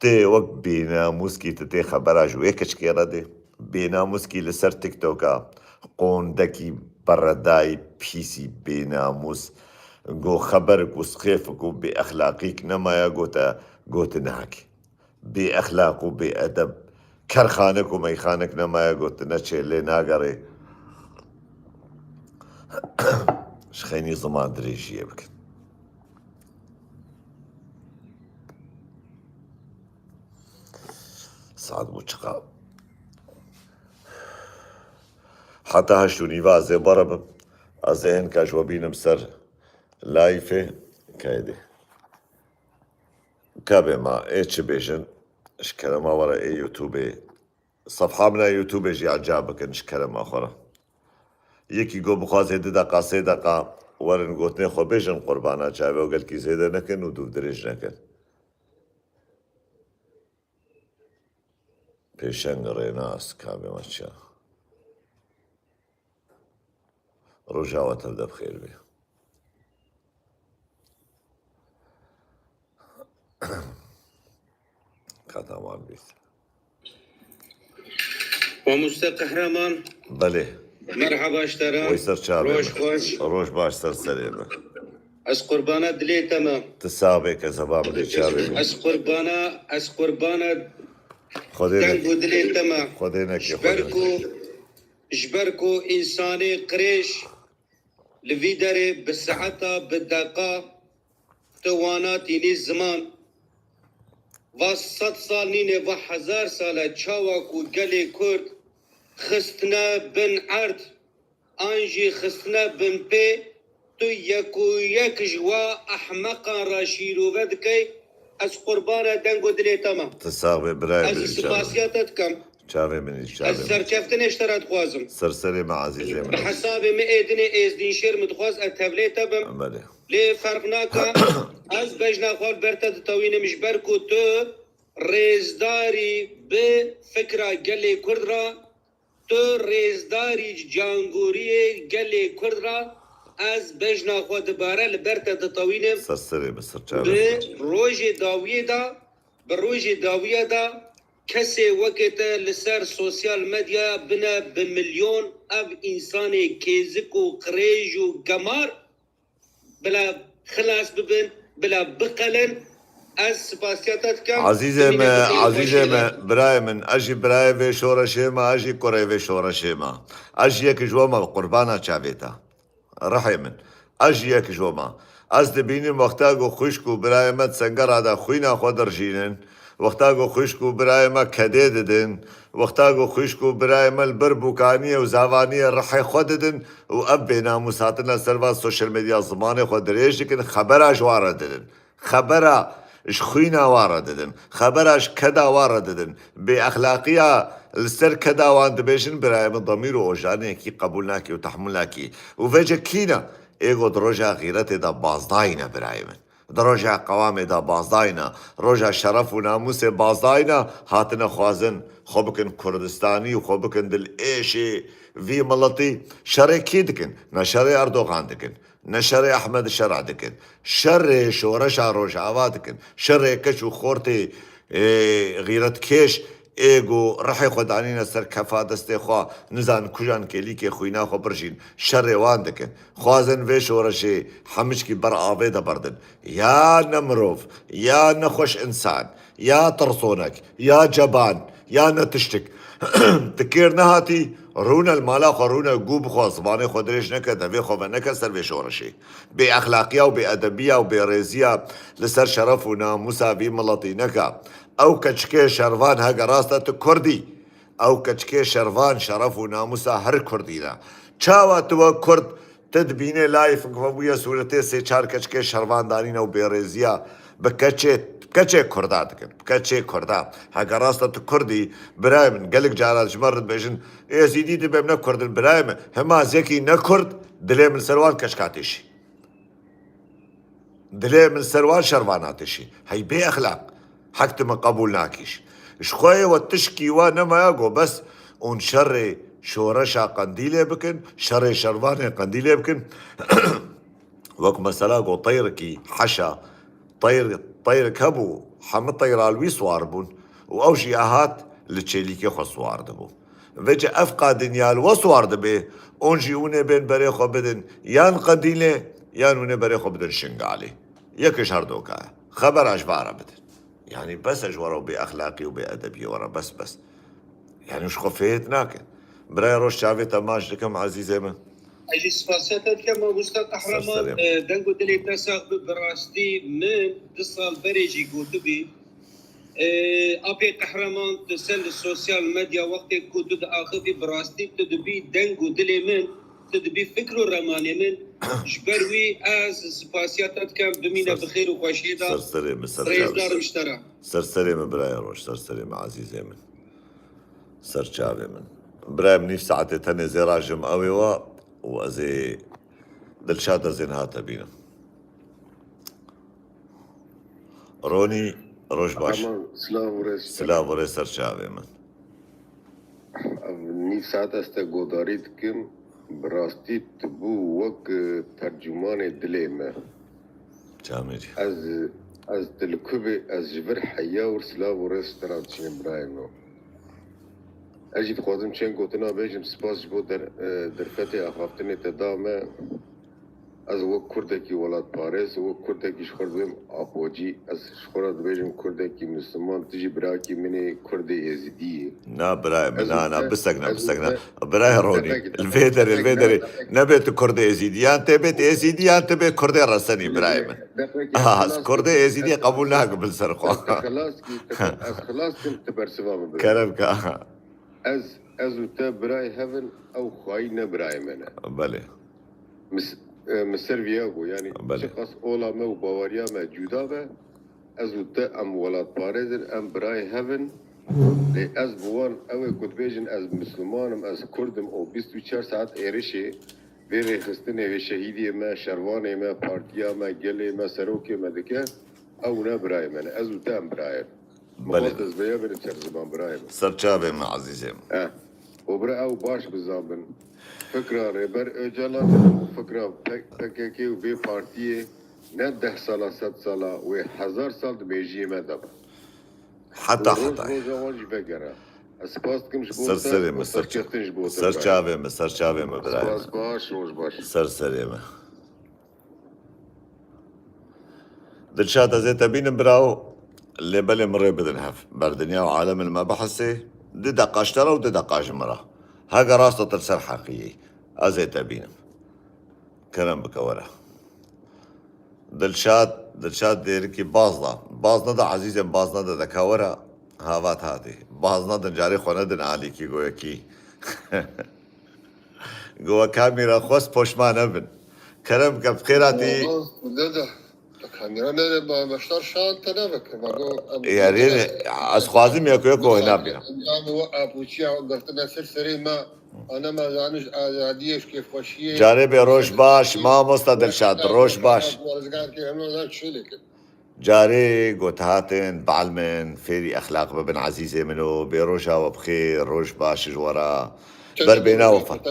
Tê wek bênamûskî tu tê xebera ji wê keçikê re dê. Bênamûskî li ser TikToka qondekî beredayî pîsî bênamûs. Go xeberek û sixêfek û bê exlaqîk nemaye gote, gotinehek. Bê exlaq û bê edeb. Kerxanek û meyxanek nemaye gotine çê lê nagerê. Ji xeynî ziman dirêjiyê bikin. Saet bû çiqa? Heta heşt û nîva ez ê bare bim. Ez ê hinka ji we bînim ser layfê. Kaydê. Kabê ma ê çi bêjin? Ji kerema we re ê YouTubeê. Sefha min a YouTubeê jî eca bikin ji kerema xwe re. Yekî go bixwazê du deqa, sê deqa werin gotinê xwe bêjin qurbana çavê û gelkî zêde nekin û dûv dirêj nekin. Pêşeng Rênas, kabê me çi ya? Roja we tev de bi xêr be. Kata wan bît. Mamoste Qehreman. Belê. Merhaba ji te re. Wey ser çavê min. Roj xweş. Roj baş ser serê min. Ez qurbana dilê te me. Tu sax bê kezeba min ê çavê min. Ez qurbana, ez qurbana Xwedê deng û dilê te me. Xwedê nekê, Xwedê nekê. Ji ber ku, ji ber ku însanê qirêj li vî derê bi saeta, bi deqa, tu wana tînî ziman. Va sed sal nîne, va hezar sal e çawa ku gelê Kurd xistine bin erd, an jî xistine bin pê, tu yek û yek ji wa ehmeqan re şîrove dikey, ez qurbana deng û dilê te me. Tu sax bê birayê Ez min, çavê spasiya te dikim. Çavê min, çavê min. Ez serkeftinê ji te re dixwazim. Ser serê me, ezîzê min. Bi hesabê min ê dinê Êzdînşêr min dixwaz ez tevlê te bim. Belê. Lê ferq nake, ez bejna xwe li ber te ditewînim, ji ber ku tu rêzdarî bi fikra gelê Kurd re, tu rêzdarî cangoriyê gelê Kurd re, ez bejna xwe dibare li ber te ditewînim. Ser serê min, ser çavê min. Bi rojê dawiyê de, bi rojê dawiya de kesê wekê te li ser sosyal medyaya bine bi milyon ev însanê kêzik û qirêj û gemar bila xilas bibin, bila biqelin. Ez spasiya te dikim. Ezîzê me, ezîzê me, birayê min, ez jî birayê vê şoreşê me, ez jî kurê vê şoreşê me. Ez jî yek ji we me, qurbana çavê te. Rihê min. Ez jî yek ji we me. Ez dibînim wexta ku xwişk û birayê me di sengera de xwîna xwe dirijînin, wexta ku xwişk û birayê me kedê didin, wexta ku xwişk û birayê me li ber bûkaniyê û zavaniyê rihê xwe didin û ev bênamûs hatine ser van sosyal medya zimanê xwe dirêj dikin, xebera ji wan re didin. Xebera ji xwîna wan re didin. Xebera ji keda wan re didin. Bêexlaqiya li ser keda wan dibêjin, birayê min, demîr û ojanê yekî qebûl nakî û tehmûl nakî. Û vêce kî ne? Ê ku di roja xîretê de bazdayî ne, birayê min. Di roja qewamê de bazdayî ne, roja şeref û namûsê bazdayî ne, hatine xwazin xwe bikin Kurdistanî û xwe bikin dilêşê vî miletî. Şerê kî dikin? Ne şerê Erdogan dikin, ne şerê Ehmed Şera dikin. Şerê şoreşa Rojava dikin. Şerê keç û xortê, ê, xîretkêş ê ku rihê xwe danîne ser kefa destê xwe, nizan kujan kêlîkê xwîna xwe birjîn, şerê wan dikin. Xwazin vê şoreşê hemiçkî ber avê de berdin. Ya ne mirov, ya nexweş însan, ya tirsonek, ya ceban, ya ne tiştik. Tu kêr nehatî, rûne li mala xwe, rûne gû bixwe, zimanê xwe dirêj neke, devê xwe veneke ser vê şoreşê. Bêexlaqiya û bêedebiya û bêrêziya li ser şeref û namûsa vî miletî neke. Ew keçikê şervan heke rast e tu Kurd î. Ew keçikê şervan şeref û namûsa her Kurdî ne. Çawa tu wek Kurd, tu dibînê layîf ku bûye sûretê sê çar keçikê şervan danîne û bêrêziya bi keçê, keçê Kurda dikin. Bi keçê Kurda. Heke rast e tu Kurdî, birayê min, gelek cara ji me re dibêjin, Êzîdî dibe em ne Kurd in, birayê min. Hema ez yekî ne Kurd, dilê min ser wan keçika têşî. Dilê min ser wan şervana tişî. Hey bêexlaq. Hek tu min qebûl nakî. Ji xwe yê we tişkî wa nemaya ku bes hûn şerê şoreşa Qendîlê bikin, şerê şervanê Qendîlê bikin. Wek mesela ku teyrikî heşa, teyr-, teyrik hebû, hemî teyra li wî siwar bûn û ew jî ehat li çêlîkê xwe siwar dibû. Vêce ev qa dinya li we siwar dibe, hûn jî hûn ê bên berê xwe bidin yan Qendîlê, yan hûn ê berê xwe bidin Şingalê. Yek ji her doka ye. Xebera ji van re bidin. Yanî bes e ji we re û bêexlaqî û bêedebiyê we re, bes, bes. Yanî ji xwe fêhêt nake. Birayê Roj, çavê te maç dikim, ezîzê min. Ez jî spasiya te dikim, mamosta Qehreman. Ser serê. E, deng û dilê te sax bi, bi rastî min du sal berê jî gotibî, Ê, apê Qehreman, tu ser li sosyal medya wextê ku tu diaxivî, bi rastî tu dibî deng û dilê min, tu dibî fikr û remanê min. Ji ber wî ez spasiya te dikem, bimîne bi xêr û xweşiyê de. Ser serê min, ser çavê. Rêzdar im ji te re. Ser serê min birayê Roj, ser serê min ezîzê min. Ser çavê min. Birayê min nîv saetê tenê zêra jim ew ê wa û ez ê Dilşad, ez ê niha te bînim. Ronî, roj baş. Aman, silav û rêz. Silav û rêz ser çavê min. Ev nîv saet ez te godarî dikim. Bi rastî tu bû wek, e, tercûmanê dilê me. Camêrî. Ez, ez dilkubê, ez ji vir heya û silav û rêz ji te re diçînim birayê min. Ez jî dixwazim çend gotina bêjim, spas ji bo der-, e, derfetê axaftinê te da me. Ez wek Kurdekî welatparêz, wek Kurdekî ji xwe dibêm Apocî, ez ji xwe re dibêjim Kurdekî Misliman, tu jî birakî min ê Kurdê Êzidî yî. Na birayê min, Ez na, na, û te, bisek na, ez û bisek na. te, Birayê Ronî, depek, li vê depek, derê, li depek, vê ne, derê depek. Nebê tu Kurdê Êzidî, yan tê bêt Êzidî, yan tu bê Kurdê Resenî, birayê min. Depekê Aha, ez xilas Kurdê kim, Êzidî ez, qebûl nakim li ser xwe. Ez te xilas kî, te, ez xilas kim, tu bersiva min bide. Kerem ke. Ez, ez û te birayê hev in, ew xwayî ne birayê me ne. Belê. Mis-, e, min ser viya bû, yanî Belê. Çiqas ola me û baweriya me cuda be, ez û te em welatparêz in, em birayê hev in. Lê ez bi wan, ew ê ku dibêjin ez Misliman im, ez Kurd im û bîst û çar saet êrişê vê rêxistinê, vê şehîdiyê me, şervanê me, partiya me, gelê me, serokê me dike, ew ne birayê me ne. Ez û te em birayê. Belê. Muqaddes be ya bêne çerziban birayê min. Ser çavê min, ezîzê min. Eh. Û bira ew baş bizanbin. Fikra Rêber Ocalan û fikra P-, P K K û vê partiyê ne deh sala, sed sala, wê hezar sal di mêjiyê me de be. Heta Û roj heta. Roja wan jî vegere. Ez spas dikim ji bo Ser te serê û min, ser ça-, serkeftin ji bo te ser birayê. Çavê min, ser çavê min birayê min. Spas baş, roj baş. Ser serê min. Dilşad, ez ê te bînim birawo, lê belê min rê bidin hev. Ber dinya û alemê li me bihesê, du deqa ji te re û du deqa ji min re. Heke rast e tu li ser heqî yî. Ez ê te bînim. Kerem bike were. Dilşad, Dilşad dêrikî baz da. Baz neda ezîzên, baz neda de ka were. Havat hatî. Baz nedin, carê xwe nedin alîkî goyekî. Go we kamîra xwest poşman nebin. Kerem ke bi xêr hatî. Dede, kamîra nere ba beşdar şan te neveke. Ma go Yarê ne, ez xwazim yeko yeko hêna bîna. Yanî we apûçiya girtine ser serê me. Ana me zanî ji azadiyê, ji kêfxweşiyê. Carê bê roj baş, mamosta Dilşad, roj baş. Rizgar ke hemle zan çêlê kin. Carê got hatin, bielmin, fêrî exlaq bibin ezîzê min û bê roja we bi xêr, roj baş ji we re. Ber bêhna we fer-,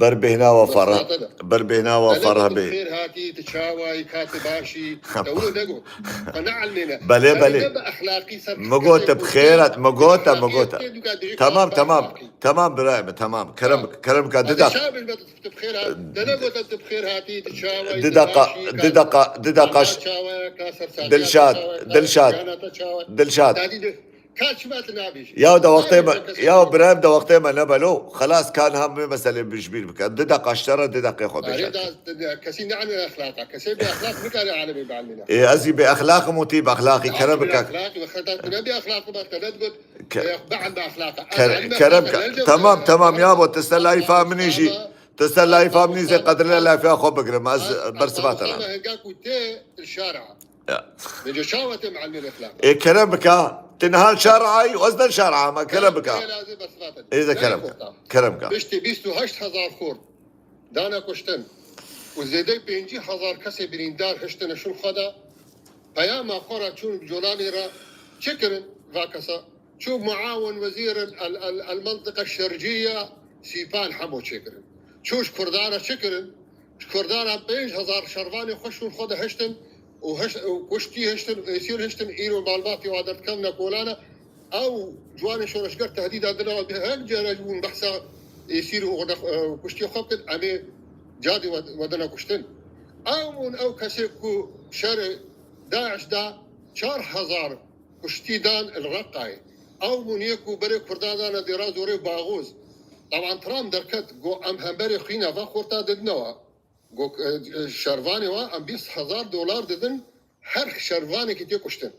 ber bêhna we ferh-, ber bêhna we ferh bê. Xêr hatî, tu çawayî, ka tu başî, te wilo negot. Xwe neelmêne. Belê, belê. Min got tu bi xêr hat, min got, min got. Temam, temam. Temam birayê min, temam. Kerem, kerem ka, du deq-, Tu bi xêr hat, te negote tu bi xêr hatî, tu çawa yî, du tu deqa, başî, du ka deqa, du deqa ana ş-, çawa ye, ka sersaniya Dilşad, te çawa ye, ka Dilşad, jiyana te çawa ye. Dilşad. Dadî de, ka çima tu nabêjî? Ya de wextê me, ya birayê min de wextê me nebelo, xelas kan hem vê meselê bi ji bîr bike. Du deqa ji te re, du deqê xwe bêje. Arê da, da, kesî ne anî exlaqa, kesê bê exlaq nikare alemê bielmîne. Ê, ez jî bê exlaq im û tî bi exlaqî, kerem bike. Exlaqî, wexta tu ne bê exlaqî, bak, te ne digot, Ke-, Ê, be enda exlaqa. Ke-, Kerem ke-, tamam, tamam, ya bo, tu ser layfa min jî, tu ser layfa min jî zê qedrine layfa xwe bigirim. Ez bersiva te nakim. Hingak û tê şara. Ya. Bence çawa tê mealmê exlaq. Ê, kerem bika, tu niha şara ay, ez de şara ama, kerem bika. Ê, de kerem ka. Kerem ka. Piştî bîst û heşt hezar xort dane kuştin û zêdeyî pêncî hezar kesê birîndar hiştine şûn xwe de, peyama xwe re çûn colanê re çi kirin va kesa? Çû muawin wezîr el, el, el, el mentiqa şerciye sîpan hemo çêkirin. Çû ji Kurdan re çi kirin? Ji Kurdan re pênc hezar şervanê xwe şûn xwe de hiştin û hiş-, û kuştî hiştin û êsîr hiştin, îro malbatê wa derdikevne kolane. Ew ciwanê şoreşger tehdîda dina, her care ji hûn behsa êsîr û xwe de, e, kuştiya xwe bikin, em ê cadê we, we dina kuştin. Ew bûn ew kesê ku şerê DAIŞ da çar hezar kuştî dan li Reqayê. Ew bûn yê ku berê Kurdan dane dêra zorê Baxoz. Taban Trump derket, got, em hemberê xwîna va xorta didine we. Got, e, e, şervanê wa em bîst hezar dolar didin, her şervanekî tê kuştin.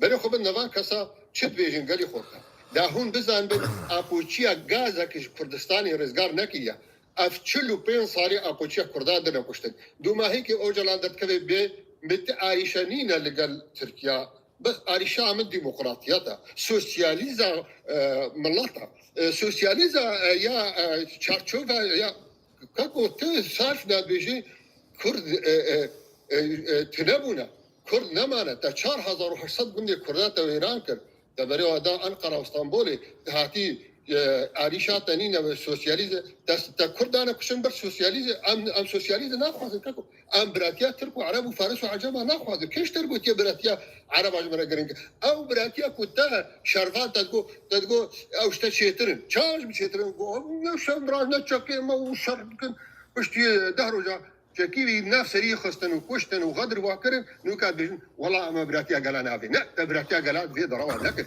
Berê xwe bin nevan kesa çi dibêjin gelî xorta. Da hûn bizanbin, apoçiya gazekî ji Kurdistanê rizgar nekiriye. Ev çil û pênc salî apoçiya Kurda dine kuştin. Dumahîkê Ocalan derdikeve bê, bi ti arîşe nîne li gel Tirkiya. Bi arîşa min demokratiyet e. Sosyalîza, e, milet e. E, sosyalîza, e, ya, e, çarçove ya Kako, tu sarf nabêjî Kurd, e, e, e, e, tune bûne. Kurd nemane. Te çar hezar û heşt sed gundê Kurda te wêran kir. Te berê wa da Ankara û Stenbolê. Te hatî, e, arîşa te nîne ve sosyalîze. Te, te Kurd dane kuşin ber sosyalîze. Em, em sosyalîze naxwazin kako. Em biratiya Tirk û Ereb û Faris û Ecema naxwazin. Kê ji te re gotiye biratiya Ereba ji me re giring e? Ew biratiya ku te şervan te digo, te digo, ew ji te çêtir in. Çawa ji min çêtir in? Go, ew ne şervan, ne çekê me û şer bikin. Piştî deh roja Çekî wî nav serî xistin û kuştin û xedir wa kirin, nûka dibêjin, wela em biratiya gela navê. Ne, te biratiya gela vê derewa nekir.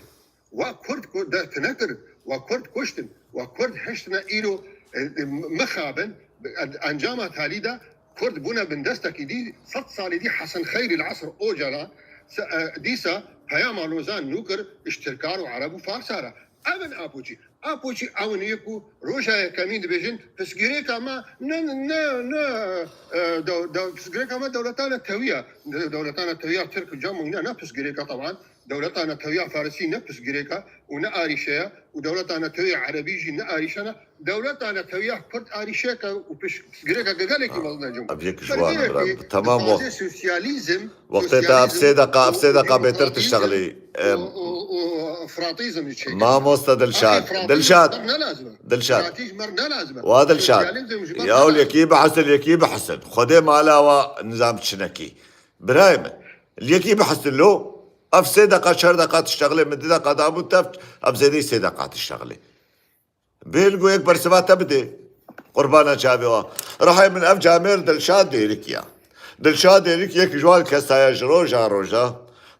Wa Kurd ku-, de tune kir, wa Kurd kuştin, wa Kurd hiştine îro, e, e, mixabin, e, encama talî de Kurd bûne bindestekî dî, sed salî dî Hesen Xeyrî li esr Ocala, se-, e, dîsa peyama Lozan nû kir, ji Tirka û Ereb û Farsa re. Ev in Apoçî. Apoçî ew in yê ku roja yekemîn dibêjin, pirsgirêka me ne, ne, ne, e, dew-, dew-, pirsgirêka me dewletana tewiya. Dewletana tewiya Tirk, Cem û ne, ne pirsgirêka teban. Dewleta netewî ya Farisî ne pirsgirêk e û ne arîşe ye û dewleta netewî ya Erebî jî ne arîşe ne. Dewleta netewî ya Kurd arîşeke û piş-, pirsgirêkeke gelekî mezin e cem. Ev yek ji wan e, bira. Tamam, wextê te ev sê deqa, ev sê deqa bêtir tiştexlî. Û, û, û fratîzm jî çêkir. Mamoste Dilşad, Dilşad, Dilşad. Wa Dilşad. Ya yekî bihisin, yekî bihisin. Xwedê mala wa nizam çinekî. Birayê min, li yekî bihisin lo, ev sê deqa, çar deqa tiştexlê, min du deqa dabû tev, ev zêdeyî sê deqa tiştexlê. Bêl ku yek bersiva te bidê. Qurbana çavê wa. Rihê min ev camêr Dilşad Dêrikî ya. Dilşad Dêrik yek ji wan kesaya ji roja roja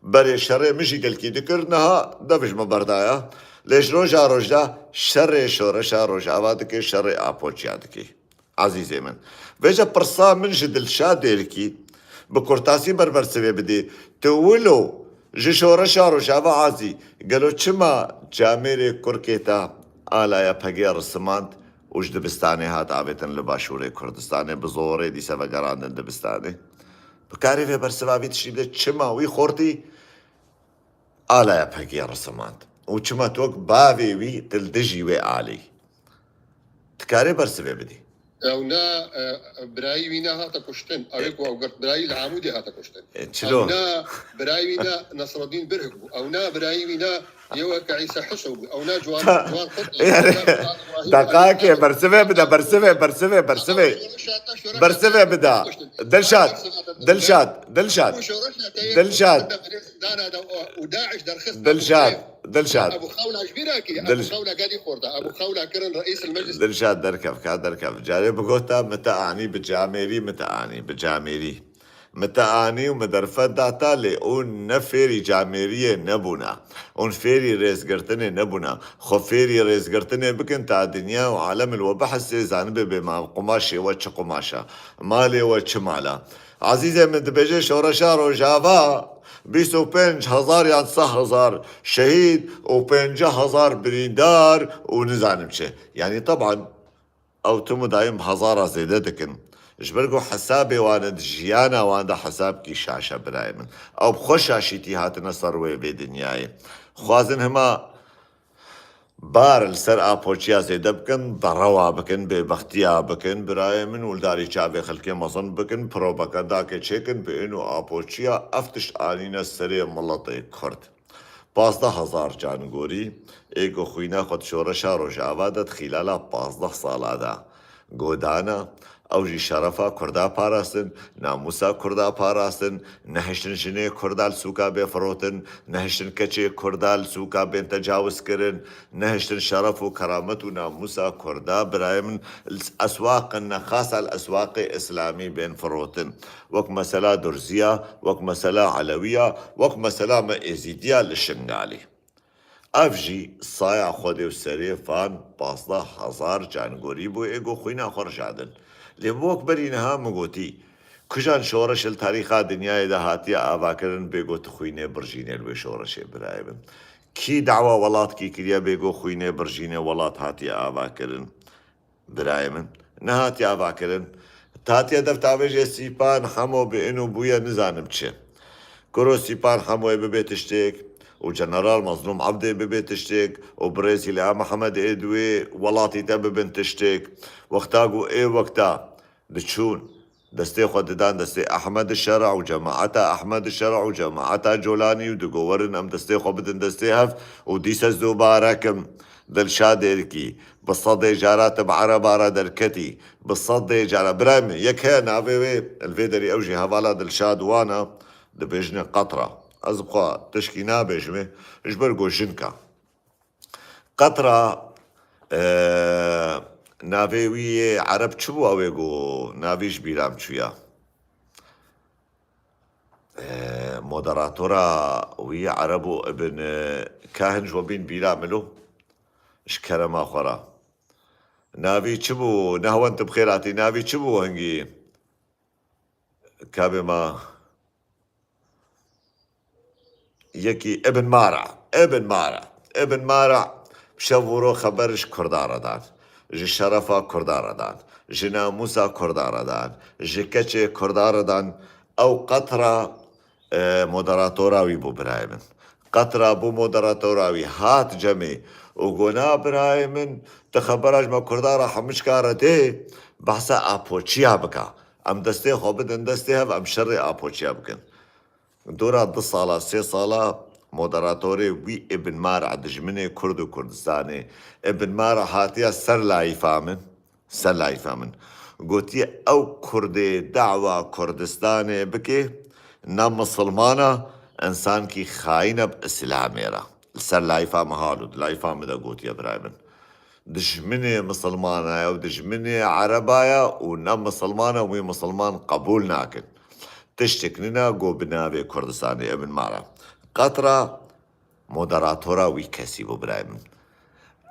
berê şerê min jî gelkî dikir, niha dev ji min berdaya. Lê ji roja roja şerê şoreşa Rojava dike, şerê Apoçiya dike. Ezîzê min. Vêca pirsa min ji Dilşad Dêrikî bi kurtasî ber bersivê bidî. Tu wilo ji şoreşa Rojava azî, gelo çima camêrê kurkê te ala YPG'ê risimand û ji dibistanê hat avêtin li başûrê Kurdistanê, bi zorê dîse vegerandin dibistanê? Bi karê vê bersiva vî tiştî bide, çima wî xortî ala YPG'ê risimand? Û çima tu wek bavê wî tu li dijî wê alî? Dikarê bersivê bidî. Ew na, e, birayî wî na hate kuştin. Ew ê ku ew girt birayî li Amûdê hate kuştin. E, çilo? Ew na birayî wî na Nasreddîn Birhik bû. Ew na birayî wî na yê weke Îsa Hiso bû. Ew na Ciwan, Ciwan Xurtî. Yani, deqakê, bersivê bide, bersivê, bersivê, bersivê. Bersivê bide. Dilşad, Dilşad, Dilşad. Dilşad. Dilşad. Dilşad. Dilşad. Dilşad derkev, ka derkev. Carê bigota, min te anî bi camêrî, min te anî bi camêrî. Min te anî û min derfet da te, lê hûn ne fêrî camêriyê nebûna. Hûn fêrî rêzgirtinê nebûna. Xwe fêrî rêzgirtinê bikin, ta dinya û alem li we bihesê, zanibê bê ma qumaşê we çi qumaş e. Malê we çi mal e. Ezîzê min, dibêje şoreşa Rojava bîst û pênc hezar yan sed hezar şehîd û pêncî hezar birîndar û nizanim çi. Yanî teban ew tim û dayim hezara zêde dikin. Ji ber ku hesabê wan di jiyana wan de hesabkî şaş e birayê min. Ew bi xwe şaşîtî hatine ser wê vê dinyayê. Xwazin hema bar li ser Apoçiya zêde bikin, derewa bikin, bêbextiya bikin, birayê min, û li darî çavê xelkê mezin bikin, propagandakê çêkin, bi ên û Apoçiya ev tişt anîne serê miletê Kurd. Pazdeh hezar cangorî ê ku xwîna xwe di şoreşa Rojava de di xîlala pazdeh sala de godana, ew jî şerefa Kurda parastin, namûsa Kurda parastin, nehiştin jinê Kurda li sûka bê firotin, nehiştin keçê Kurda li sûka bên tecawiz kirin, nehiştin şeref û keramet û namûsa Kurda, birayê min, li eswaqin nexasa li eswaqê îslamî bên firotin. Wek mesela Durziya, wek mesela Elewiya, wek mesela me Êzîdiya li Şingalê. Ev jî saya Xwedê û serê van pazdeh hezar cangorî bû ê ku xwîna xwe rijandin. Lê wek berî niha min gotî, kujan şoreş li tarîxa dinyayê de hatiye avakirin bê ku tu xwînê birjînê li wê şoreşê birayê bin? Kî dawa welatkî kiriye bê ku xwînê birjînê welat hatiye avakirin? Birayê min, nehatiye avakirin. Hatiye deftavêjê Sîpan Hemo bi ên û bûye nizanim çi. Kuro Sîpan Hemoyê bibe tiştêk û General Mezlûm Ebdê bibe tiştêk û birêz Îlham Ehmed ê di wê welatî de bibin tiştêk. Wexta ku ê wexta diçûn destê xwe didan destê Ehmed Şera û cemaeta Ehmed Şera û cemaeta Colanî û digowerin em destê xwe bidin destê hev û dîse ez dubare kim, Dilşad Êrikî, bi sedê cara tu bi Ereba re derketî, bi sedê cara. Birayê min, yek heye navê wê, li vê derî ew jî hevala Dilşad wan e, dibêjine Qetra. Ez bi xwe tişkî nabêjimê, ji ber ku jink e. Qetra, e, Navê wî yê Ereb çi bû ew ê ku navî ji bîra min çûya? Ee, moderatora wî Ereb û Ibn, e, Kahin ji we bîn bîra min lo. Ji kerema xwe re. Navî çi bû? Nehwend tu bi xêr hatî. Navî çi bû hingî? Kabê ma yekî Ibn Mara. Ibn Mara. Ibn Mara şev û ro xeber ji Kurdan re dan. Ji şerefa Kurdan re dan. Ji namûsa Kurdan re dan. Ji keçê Kurdan re dan. Ew qetra, e, moderatora wî bû birayê min. Qetra bû moderatora wî hat cemê û got, na birayê min, tu xebera ji me Kurdan re hemû çika re dê, behsa apoçiya bika. Em destê xwe bidin destê hev, em şerê apoçiya bikin. Dora du sala, sê sala moderatorê wî Ibn Mara, dijminê Kurd û Kurdistanê, Ibn Mara hatiya ser layîfa min, ser layîfa min. Gotiye, ew Kurdê dawa Kurdistanê bike, ne misilmana, însankî xayîn e bi Îslamê re. Li ser layîfa min halo, di layîfa min de gotiye birayê min. Dijminê misilmana ye û dijminê ereba ye û ne misilman e, wî misilman qebûl nakin. Tiştek nîne ku bi navê Kurdistanê Ibn Mara. Qetra moderatora wî kesî bû birayê min.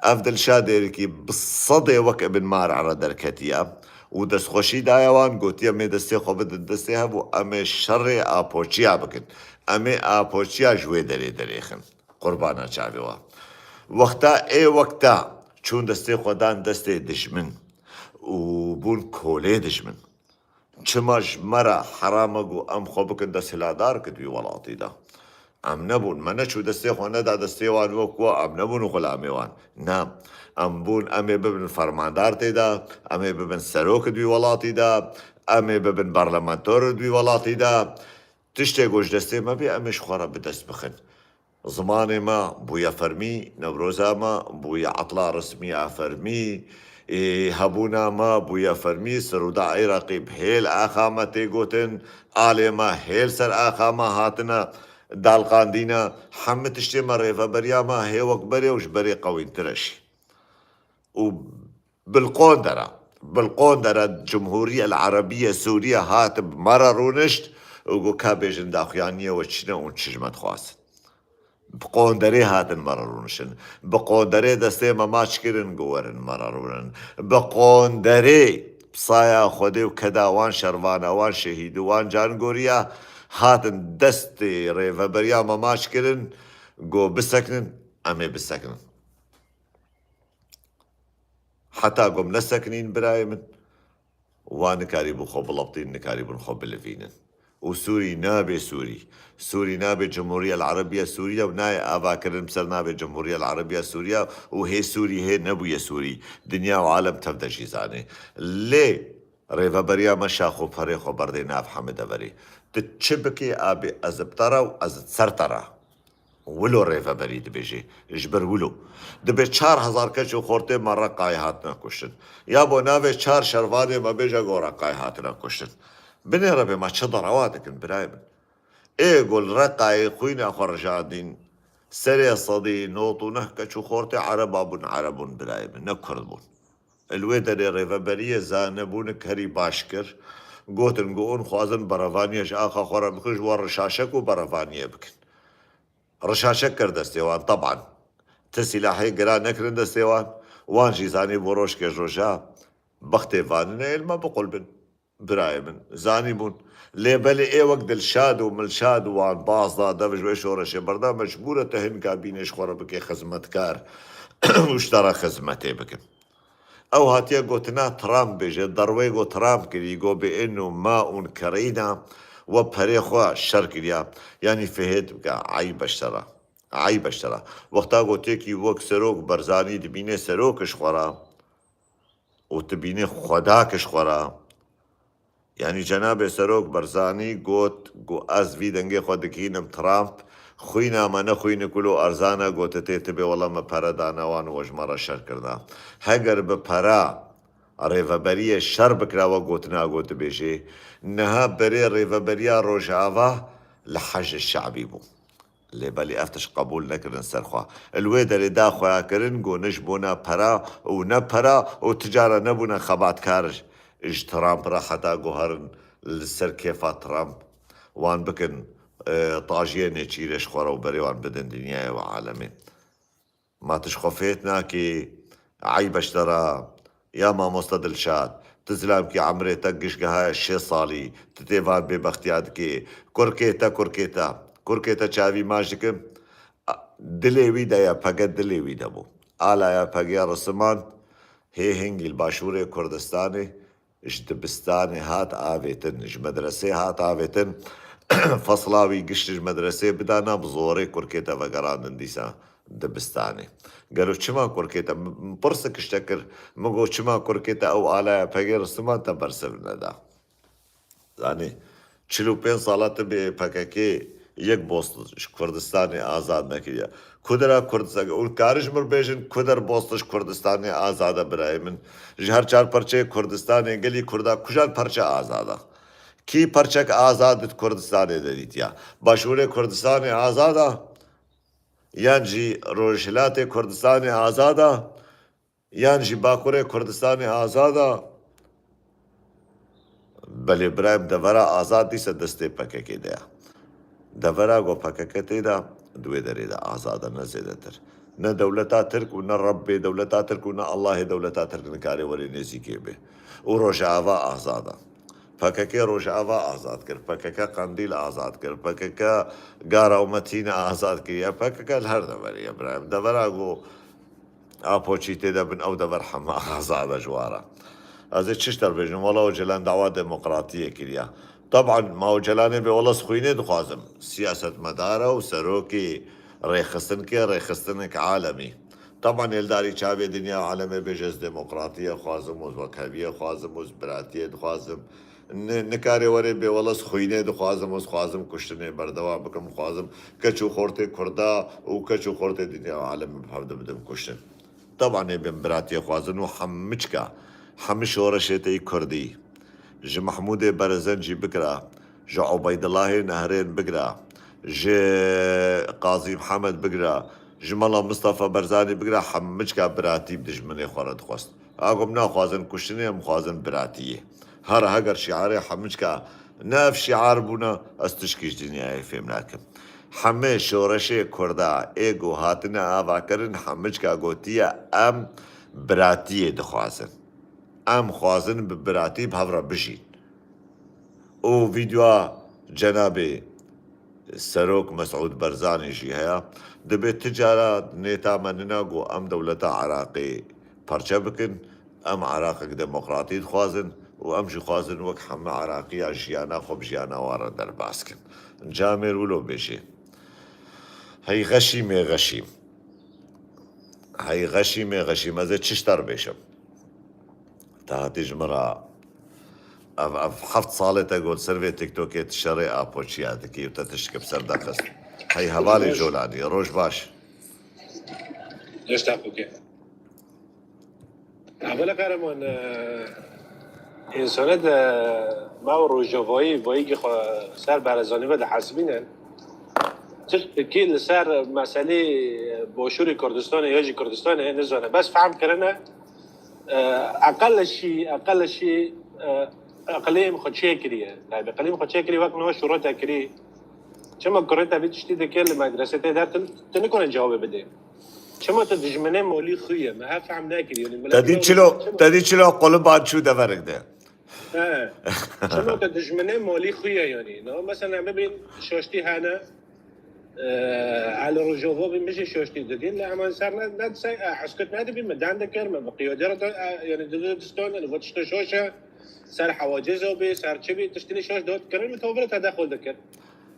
Ev Dilşad Êrikî bi sedê wek Ibn Mara re derketiye û destxweşî daye wan, gotiye, em ê destê xwe bidin destê hev û em ê şerê apoçiya bikin. Em ê apoçiya ji wê derê derêxin. Qurbana çavê we. Wexta ê wekta çûn destê xwe dan destê dijmin û bûn kolê dijmin. Çima ji me re heram e ku em xwe bikin desthilatdar ki di wî welatî de? Em nebûn, me neçû destê xwe neda destê wan wek ku em nebûn xulamê wan. Na, em bûn, em ê bibin fermandar tê de, em ê bibin serok di wî welatî de, em ê bibin parlamentor di wî welatî de. Tiştê ku ji destê me bê, em ê ji xwe re bi dest bixin. Zimanê me bûye fermî, Newroza me bûye etla resmî a fermî, ê, hebûna me bûye fermî, Sirûda Iraqî bi hêl axa me tê gotin, alê me hêl ser axa me hatine dalqandîne, hemî tiştê me, rêveberiya me hê wek berê û ji berê qewîntir e jî. Û Bilqondere, bilqondere Cumhuriye El Arabiye Suriye hat bi me re rûnişt û got, ka bêjin daxuyaniyê we çi ne û çi ji me dixwazin. Bi qonderê hatin me re rûnişin. Bi qonderê destê me maç kirin, got werin me re rûnin. Bi qonderê saya Xwedê û keda wan şervana, wan şehîd û wan cangoriya hatin destê rêveberiya me maç kirin, got bisekinin, em ê bisekinin. Heta ku em nesekinîn birayê min, wan nikarîbû xwe bilebtîn, nikarîbûn xwe bilivînin. Û Sûrî nabe Sûrî. Sûrî nabe Cumhuriye El Arabiye Sûriye û nayê avakirin bi ser navê Cumhuriye El Arabiye Sûriye û hê Sûrî hê nebûye Sûrî. Dinya û alem tev de jî zanê. Lê rêveberiya me şax û perê xwe berdê nav hemî deverê. Tu çi bikê, abê ez bi te re û ez di ser te re. Wilo rêveberî dibêje, ji ber wilo. Dibê çar hezar keç û xortê me Reqayê hatine kuştin. Ya bo navê çar şervanê me bêje ku Reqayê hatine kuştin. Binêre bê me çi derewa dikin birayê min. Ê ku li Reqayê xwîna xwe rijandîn, serê sedî nod û neh keç û xortê Ereba bûn, Ereb bûn birayê min, ne Kurd bûn. Li wê derê rêveberiyê zanebûnik herî baş kir. Gotin ku hûn xwazin berevaniye ji axa xwe re bikin, ji we rişaşek û berevaniyê bikin. Rişaşek kir destê wan, teban. Ti sîlahê giran nekirin destê wan. Wan jî zanî bo rojkê ji roja bextê vanine ê li me biqulbin. Birayê min, zanîbûn. Lê belê ê wek Dilşad û Milşad û wan baz da dev ji wê şoreşê berda, mecbûr e te hinka bînê ji xwe re bike xizmetkar û ji te re xizmetê bikin. Ew hatiye gotina Trump bêje, derwê got Trump kirî, got bi inu ma un kerîna we perê xwe şer kiriya. Yanî fihêt bike, eyb e ji te re. Eyb e ji te re. Wexta got yekî wek serok Berzanî dibîne serok ji xwe re û tu bînî xwedak ji xwe re. Yanî cenabê serok Berzanî got ku ez vî dengê xwe dikînim Trump, xwîna me ne xwînik wilo erzan e, got tê tibê wela me pere dane wan û we ji me re şer kirina. Heger bi pera rêveberiyê şer bikira we gotina got dibêjê, niha berê rêveberiya Rojava li Hej Şe'bî bû. Lê belê ev tişt qebûl nekirin ser xwe. Li wê derê da xweya kirin ku ne ji bona pera û ne pera û ti cara nebûne xebatkar ji Trump re heta ku herin li ser kêfa Trump wan bikin, e, tajiyê nêçîrê ji xwe re û berê wan bidin dinyayê û alemê. Ma tu ji xwe fêt nakî, eyb e ji te re, ya mamoste Dilşad, tu zilamkî emrê te giş gihaye şêst salî, tu tê van bêbextiya dikê. Kurkê te, kurkê te, kurkê te çavî maç dikin. A, dilê wî de ye, pege dilê wî de bû. Ala YPG'ê risimand, hê hingî li başûrê Kurdistanê, ji dibistanê hat avêtin, ji medresê hat avêtin, fesla wî gişt ji medresê bidana, bi zorê kurkê te vegerandin dîsa dibistanê. Gelo çima kurkê te? Min, min pirsik ji te kir, min got, çima kurkê te ew alaya pegê risiman te bersiv neda? Zanî, çil û pênc sala tu bê PKK yek bost ji Kurdistanê azad nekiriye. Ku dera Kurdistan, û karî ji mir bêjin, ku der bost ji Kurdistanê azad e birayê min? Ji her çar perçeyê Kurdistanê gelî Kurda kujan perçe azad e? Kî perçek azad di Kurdistanê de dîtiya? Başûrê Kurdistanê azad e? Yan jî Rojhilatê Kurdistanê azad e? Yan jî Bakurê Kurdistanê azad e? Belê birayê min, devera azad dîse destê PKK de ye. Devera ku PKK tê de, di wê derê de azad e, ne zêdetir. Ne dewleta Tirk û ne Rebbê dewleta Tirk û ne Allahê dewleta Tirk nikare were nêzîkê bê. Û Rojava azad e. PKK Rojava azad kir, PKK Qendîl azad kir, PKK Gara û Metîne azad kiriye, PKK li her deverê ye birayê min. Devera ku Apoçî tê de bin, ew dever hema azad e ji wa re. Ez ê çi ji te re bêjim? Wela Ocalan dawa demokratiyê kiriya. Teban ma Ocalanê bê, wela ez xwînê dixwazim. Siyasetmedar e û serokê rêxistinkê, rêxistinek alemî. Teban ê li darî çavê dinya û alemê bêje, ez demokratiyê dixwazim û ez wekheviyê dixwazim û ez biratiyê dixwazim. Ni-, nikarê were bê, wela ez xwînê dixwazim û ez xwazim kuştinê berdewam bikim, dixwazim keç û xortê Kurda û keç û xortê dinya û alemê bi hev de bidin kuştin. Teban ê bên biratiyê xwazin û hemiçka, hemî şoreşê te yî Kurdî, ji Mehmûdê Berezencî bikira, ji Ubeydillahê Nehrên bikira, ji Qazî Mihemed bikira, ji Mela Mistefa Berzanî bikira, hemiçka biratî bi dijminê xwe re dixwest. A ku em naxwazin kuştinê, em xwazin biratiyê. Her heger şiarê hemiçka ne ev şiar bûne, ez tişkî ji dinyayê fêm nakim. Hemê şoreşê Kurda ê ku hatine avakirin, hemiçka gotiye, em biratiyê dixwazin. Em xwazin bi biratî bi hev re bijîn. Û vîdeoya cenabê Serok Mesûd Berzanî jî heye. Dibê ti cara nêta me nina ku em dewleta Iraqê parçe bikin, em Iraqek demokratî dixwazin û em jî xwazin wek heme Iraqiya jiyana xwe bi jiyana wan re derbas kin. Camêr wilo bêjê. Hey xeşîmê xeşîm. Hey xeşîmê xeşîm, ez ê çi ji te re bêjim? Te hatî ji min re ev, ev heft sal e te got ser vê TikTokê tu şerê Apoçiya dikî û te tiştke bi ser de xist. Hey hevalê Jolanî, roj baş. Roj te xwe ke. Evvela kahraman, e, insana de ma û rojavayî, vayî ki xwe ser Barzanî ve dihesibîne. Tiştekî li ser meselê Başûrê Kurdistanê ya jî Kurdistanê nizane. Bes fehm kirine, e, eqel şî, eqel şî, e, eqilê min xwe çêkiriye. Taybî eqilê min xwe çêkiriye, wek niha şûro te kirî. Çima kurê te vî tiştî dike li medresê tê de, tu, tu nikane cewabê bidê. Çima tu dijminê molî xwe ye? Me hev fehm nekiriye. Yanî, Te dî çilo, te dî çilo qoliban çû deverik de. He. Çima tu dijminê molî xwe ye yanî? No, mesela bibîn şaştî hene, e, Elî Rojava bî, min jî şaştî didîn. Lê heman ser ne, ne disey, e, heskut nedibî, min dem dikir, min bi qiyadê re de, e, yanî di, di, distan, li va tiştê şaş e, ser hewaciz bî, ser çi bî, tiştî şaş dot kirin, min tavire te dexil dikir.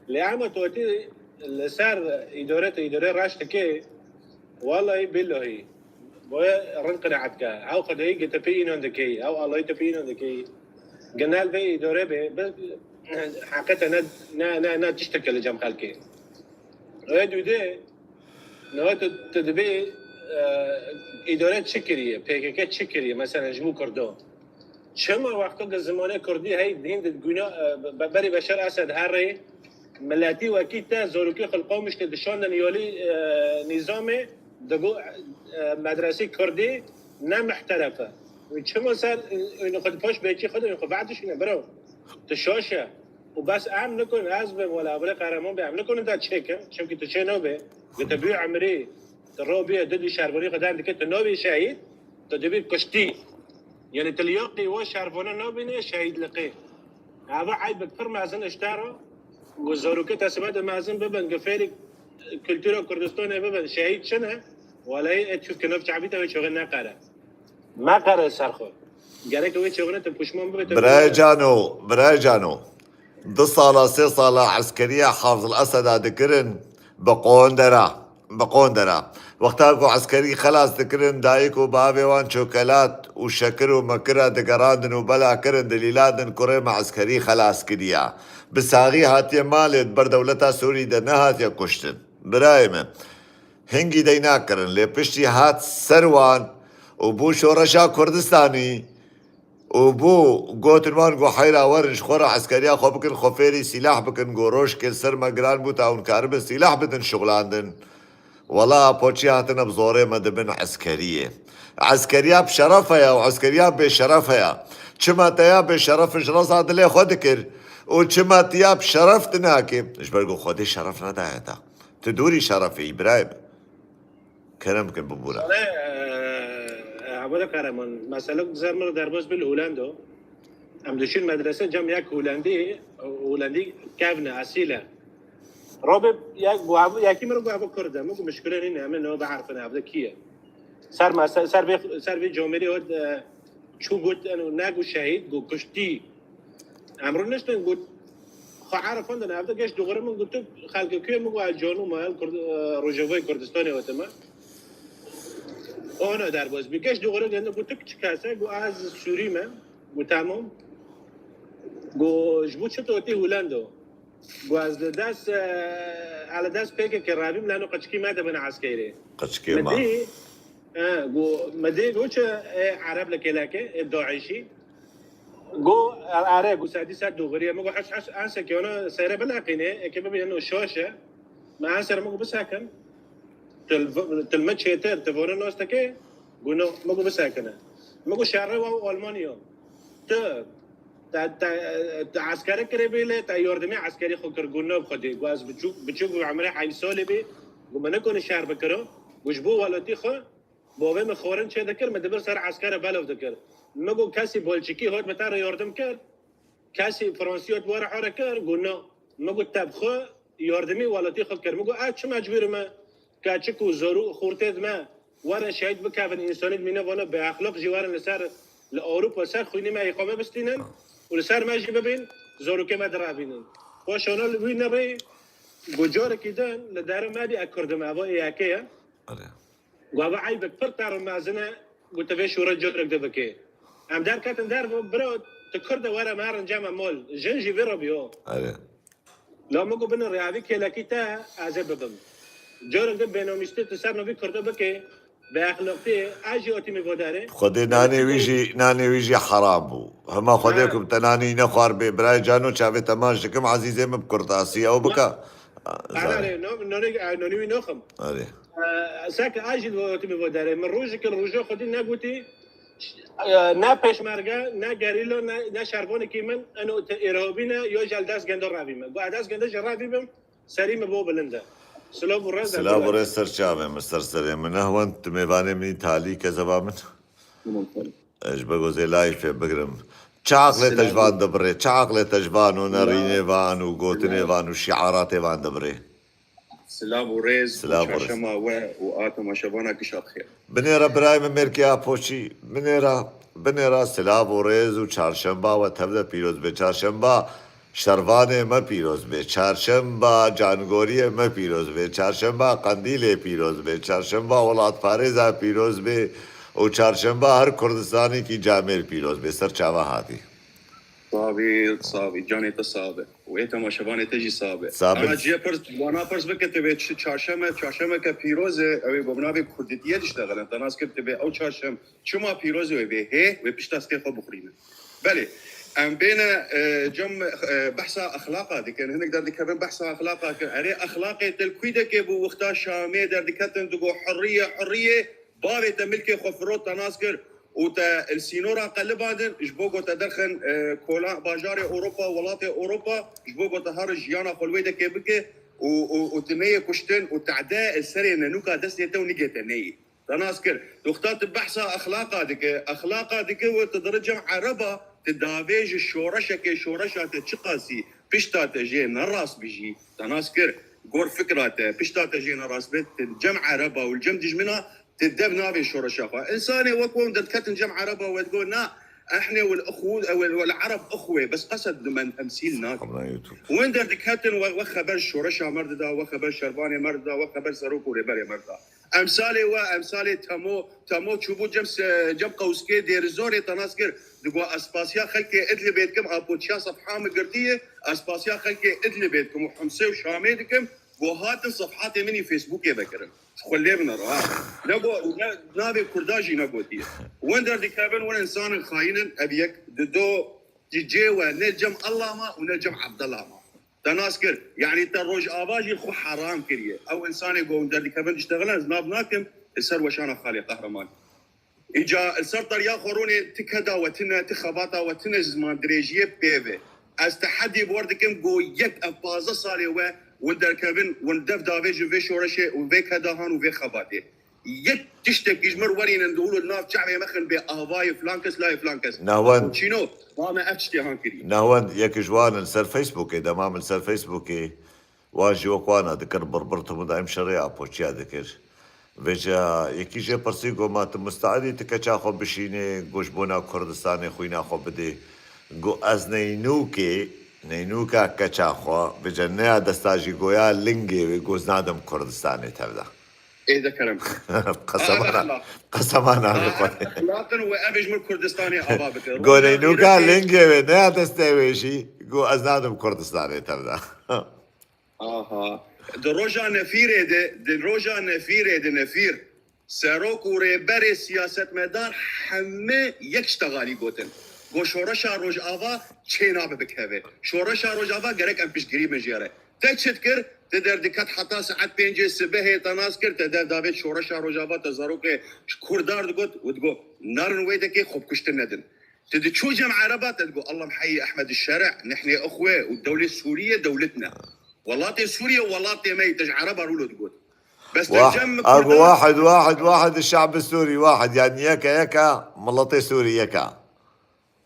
Lê hema tu hatî li ser îdare, tu îdare reş dikê, wellahî billahî, boye rind qenaet ke. Ew xwedayî ki tu pê înan dikey, ew Allahî tu pê înan dikey. Genel vê îdare be, be, heqê te ne, ne, ne, ne tiştekê li cem xelkê. Wê dûdê, niha tu, tu dibê, e, îdare çi kiriye, P K K çi kiriye, mesela ji bo Kurdo? Çima wexto ki zimanê Kurdî hey hîn di guna, e, be-, berî Beşar Esed herê, Miletî wekî te zorokê xwe li Qamişlê dişandin yolî, e, nîzamê, digo, e, medresî kurdî ne mihterefe. Wî çima ser, e, wî xwe di paş bêçî xwe de wî xwe vedişîne, biro? Tu şaş e. Û bes em nikun, ez bim, wela, Abilê Qehreman bê, em nikun te çêkin, çimkî tu çê nabê. Li te bî emrî, tu ro bîye, du dî şervanî xwe dan dike, tu nabî şehîd, tu dibî kuştî. Yani tu liyaqî wa şervana nabîne şehîdliqê. Eva eybek pir mezin ji te re. Ku zarokê te sibe de mezin bibin, ku fêrî kultura Kurdistanê bibin, şehîd çi ne? Welay e çû ki nav çavî te wê çaxê neqere. Meqere ser xwe. Gerek wê çaxê te puşman bibe, te Birayê bibîne. Cano, birayê Cano. Du sala, sê sala eskeriya Hafız Eseda dikirin, bi qondera, bi qondera. Wexta ku eskerî xelas dikirin, dayik û bavê wan çokelat û şekir û mekira digerandin û bela kirin, dilîlandin kurê me eskerî xelas kiriya. Bi saxî hatiye malê, di ber dewleta Sûrî de nehatiye kuştin. Birayê me, hingî dey nakirin, lê piştî hat ser wan û bû şoreşa Kurdistanî. Û bû gotin wan, got, heyra werin ji xwe re eskeriya xwe bikin, xwe fêrî sîlah bikin. Got, rojkê li ser me giran bû, ta hûn karibin sîlah bidin, şixulandin. Wela poçî hatine bi zorê me dibin eskeriyê. Eskeriya bi şeref heye û eskeriya bê şeref heye. Çima te ya bê şeref ji reza dilê xwe dikir û çima te ya bi şeref dinake? Ji ber ku Xwedê şeref nedaye te. Tu dûrî şerefê yî, birayê min. Kerem bikin bibûre. Sale, e, e, Abilê Qehreman, mesela ser min derbas bî li Holendo. Em diçin medrese cem yek Holendî, Holendî kevne, esîl e. Robê yek, got, ev, yekî min got, ev Kurd e. Min got, muşkile nîne, em ê niha biherifin, ev de kî ye? Ser me-, ser, ser vê, ser vê comêrê hot, e, çû got, eno, ne got şehîd, got kuştî. Em rûniştin, got, xwe erifandin, ev de geş dogere min got, tu xelkê ku ye? Min got, ez Cano me, Kurd-, e, Rojavayê Kurdistanê hotime. Ona derbas bî. Geş dogere gende got, tu çi kes e? Got, ez Sûrî me. Got, temam. Got, ji bo çi tu hotî Holendo? Got, ez li dest, e, ez li dest P K K rabîm, leno qeçikî me dibin eskerê. Qeçikê me. Dî, e, got, me dî, got, çi, e, Ereb li kêlekê, e, DAIŞî. Got, e, ere, got, sedî sed dogeriye. Min got, heş, heş, ensekê ona seyre bileqînê, eke bibînin û şaş e. Me enser min got, bisekin. Til, til me çêtir, ti vore nas dike? Got, no, min got, bisekine. Min got, şerre wa Almanya. Tu, te, te, te eskere kirê bê lê, te yardimê eskerî xwe kir, got, no, bi Xwedê. Got, ez biçûk, biçûk bû, emrê heyv salê bê. Got, min nikoni şer bikiro. Got, ji bo welatî xwe, bavê min xwarin çê dikir, min dibir ser eskere belav dikir. Min got, kesî Belçikî hot bi te re yardim kir? Kesî Fransî hot we re here kir? Got, na. Min got, te bi xwe yardimî welatî xwe kir. Min got, ez çi mecbûr me? Keçik û zarok, xortê me were şehîd bikevin, însanî mîne vana bêexlaq jî werin li ser, li Ewropa ser xwînê me îqame bistînin û li ser me jî bibîn, zarokê me direvînin. Xweşana li wî nerê, got, carekî din li derê me bî, ez Kurd im, eva ê yekê ye. Erê. Got, eva eybek pir ter û mezin e, got, tu vê şûre carek de bikê. Em derketin derve, bira, tu Kurd e, were me herin cem me mal. Jin jî vê re bî, o. Erê. La min got, binirê, evî kêlekî te, ez ê bibim. Carek de bênamîstî tu ser navî Kurdo bikê, bêexlaqtî, ez jî hatîmî va derê. Xwedê nanê wî jî, nanê wî jî heram bû. Hema Xwedê Ha. ku bi te nanî nexwar bê, birayê Cano, çavê te maç dikim, ezîzê min bi kurtasî ew bike. Ana Zare. Rê, no-, nonê, e, nonî wî noxim. Erê. E, seke ez jî hatîmî va derê. Min rojekê li roja Xwedî negotî, e, ne pêşmerge, ne gerîla, ne, ne şervanekî min, eno te îrhabî ne, ya jî li dest genda revî me. Got, ez dest genda jî revî bim, serî min bo bilind e. Silav û rêz. Silav û rêz ser çavê min, ser serê min. Nehwend, tu mêvanê min î talî, kezeba min. Tamam, tamam. Ez ji Begozê layfê bigrim. Çi aqlê te ji van dibirê? Çi aqlê te ji van û nerînê van û gotinê van û şiaratê van dibirê? Silav û rêz û Silav û rêz. Çarşema we û a temaşevana gişa bi xêr. Binêre birayê min Mêrkê Apoçî, binêre, binêre silav û rêz û çarşemba we tev de pîroz be. Çarşemba şervanê me pîroz be. Çarşemba cangoriyê me pîroz be. Çarşemba qendîlê pîroz be. Çarşemba welatparêza pîroz be. Û çarşemba her Kurdistanekî camêr pîroz be. Ser çava hatî. Savî, savî, canê te sax be. Û ê temaşevanê te jî sax be. Sax be. Ana ciye pirs, wana pirs bike, te vê çi çarşeme, çarşemeke pîroz e, ew ê bi navê Kurdîtiyê diştexilin. Te nas kir te vê ew çarşem çima pîroz e, wê vê hê, wê pişta stê xwe bixurîne. Belê, Em bêne, e, cem, e, behsa exlaqa dikin. Hinek derdikevin behsa exlaqa dikin. Erê, exlaqê te li kwî dekê bû, wexta Şamê derdiketin digo hurriye, hurriye, bavê te milkê xwe firot, te nas kir û te li sînora qelibandin, ji bo ku te derxin, e, kola bajarê Ewropa, welatê Ewropa, ji bo ku te har jiyana xwe li wê dekê bike û, û, û tu neyê kuştin û tade li serê nenûka destê te û nigê te neyê. Te nas kir. Wexta tu behsa exlaqa dike, exlaqa dike û tu diri cem ereba, tu davêji şoreşekê, şoreşa te çiqasî pişta te jê nerast bijî. Te nas kir. Gor fikra te, pişta te jê nerast be, tu cem ereba û cem dijmina, tu dev navê şoreşa xwe. Însanê wek wan derdiketin cem ereba û digo, na, ehne wel ixwu, wel, wel ereb ixwe, bes qesed min temsîl nakin. Hemna YouTube. Wen derdiketin we, we xeber şoreşa me dida, we xeber şervanê me dida, we xeber serok û rêberê me dida. Emsalê we, emsalê Temo, Temo çûbû cem se-, cem qewskê Dêrizorê, te nas kir. Digo, ez spasiya xelkê Idlibê dikim, apoçiya sefha min girtiye, ez spasiya xelkê Idlibê dikim û Himsê û Şamê dikim, go hatin sefhatê min î Facebookê vekirin. Xwe lê binere, ha. Nego, ne, navê Kurda jî negotiye. Wen derdikevin, wen insanin xayînin, ev yek, dido, cicê we ne cem Allah ma û ne cem Abdullah ma. Te nas kir. Yanî te Rojava jî xwe heram kiriye. Ew însanê ku hûn derdikevin diştexilin, ez nav nakim, li ser weşana Xalê Qehreman. Îca li ser teriya xwe rûnê ti keda we tine, ti xebata we tine ji ziman dirêjiyê pê ve. Ez tehedî bi we dikim ku yek ev pazdeh salê we hûn derkevin, hûn dev davêjin vê şoreşê û vê keda han û vê xebatê. Yek tiştekî ji mir werînin di hûl û di nav çavê me xin bê avayê filan kes, layê filan kes. Nahwend. Çîno, ma me ev tiştê han kirî. Nahwend, yek ji wan li ser Facebookê, dema min li ser Facebookê, wan jî wek wana dikir, birbir tu daîm şerê apoçiya dikir. Vêca yekî jê pirsî, go, ma tu musteedî tu keça xwe bişînê, go ji bona Kurdistanê xwîna xwe bidê. Go, ez neynûkê, neynûka keça xwe, vêca neya desta jî goya lingê wê, go, ez nadim Kurdistanê tevda. Ê de kerem. Qesemana, qesemana. Axlaqin we ev ji mir Kurdistanê ava bike. Go neynûka lingê wê, neya destê wê jî. Go ez nadim Kurdistanê tevda. Aha. Di roja nefîrê de, di roja nefîrê de nefîr, serok û rêberê siyasetmedar heme yek ji texalî gotin. Go şoreşa Rojava çê nabe bikeve. Şoreşa Rojava gerek em piştgirî bin jê re. Te çi dikir? Te derdiket heta saet pêncê sibehê te nas kir, te dev davêt şoreşa Rojava, te zarokê ji Kurdar digot û digot, narin wê dekê xwe bi kuştin nedin. Te diçû cem ereba, te digot, Allahum heyî Ehmed şere, nihne ixwe û dewlê Sûriye dewletne. Welatê Sûriye welatê me ye, te ji ereba rûlo digot. Bes te Wah-, cem agu wahid, wahid, wahid, şe'bi Sûrî wahid, yani yeka, yeka, miletê Sûrî yeka.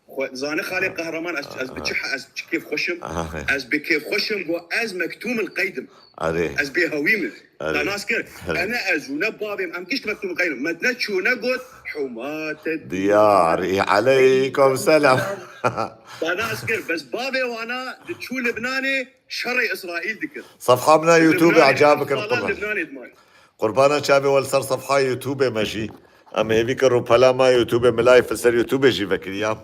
Xwe, zane Xalê Qehreman, ez, ez bi çi, ez bi çi kêf xweşim? Aha. Ez bi kêf xweşim, go ez mektûm il qeydim. Erê. Ez bê hewî min. Erê. Te nas kir. Erê. Ene ez û ne bavê min, em gişt mektûm qeydim. Me ne çû ne got, huma te Diyar, î aleykum selam. Te nas kir, bes bavê wana di çû Libnanê şerê Îsraîl dikir. Sefha min a YouTube Libnanê, acayip heft bikir, sala qurban. Libnanê diman. Qurbana çavê we li ser sefha YouTube me jî. Em hêvî ke rûpela me YouTube me live li ser YouTube jî vekiriya.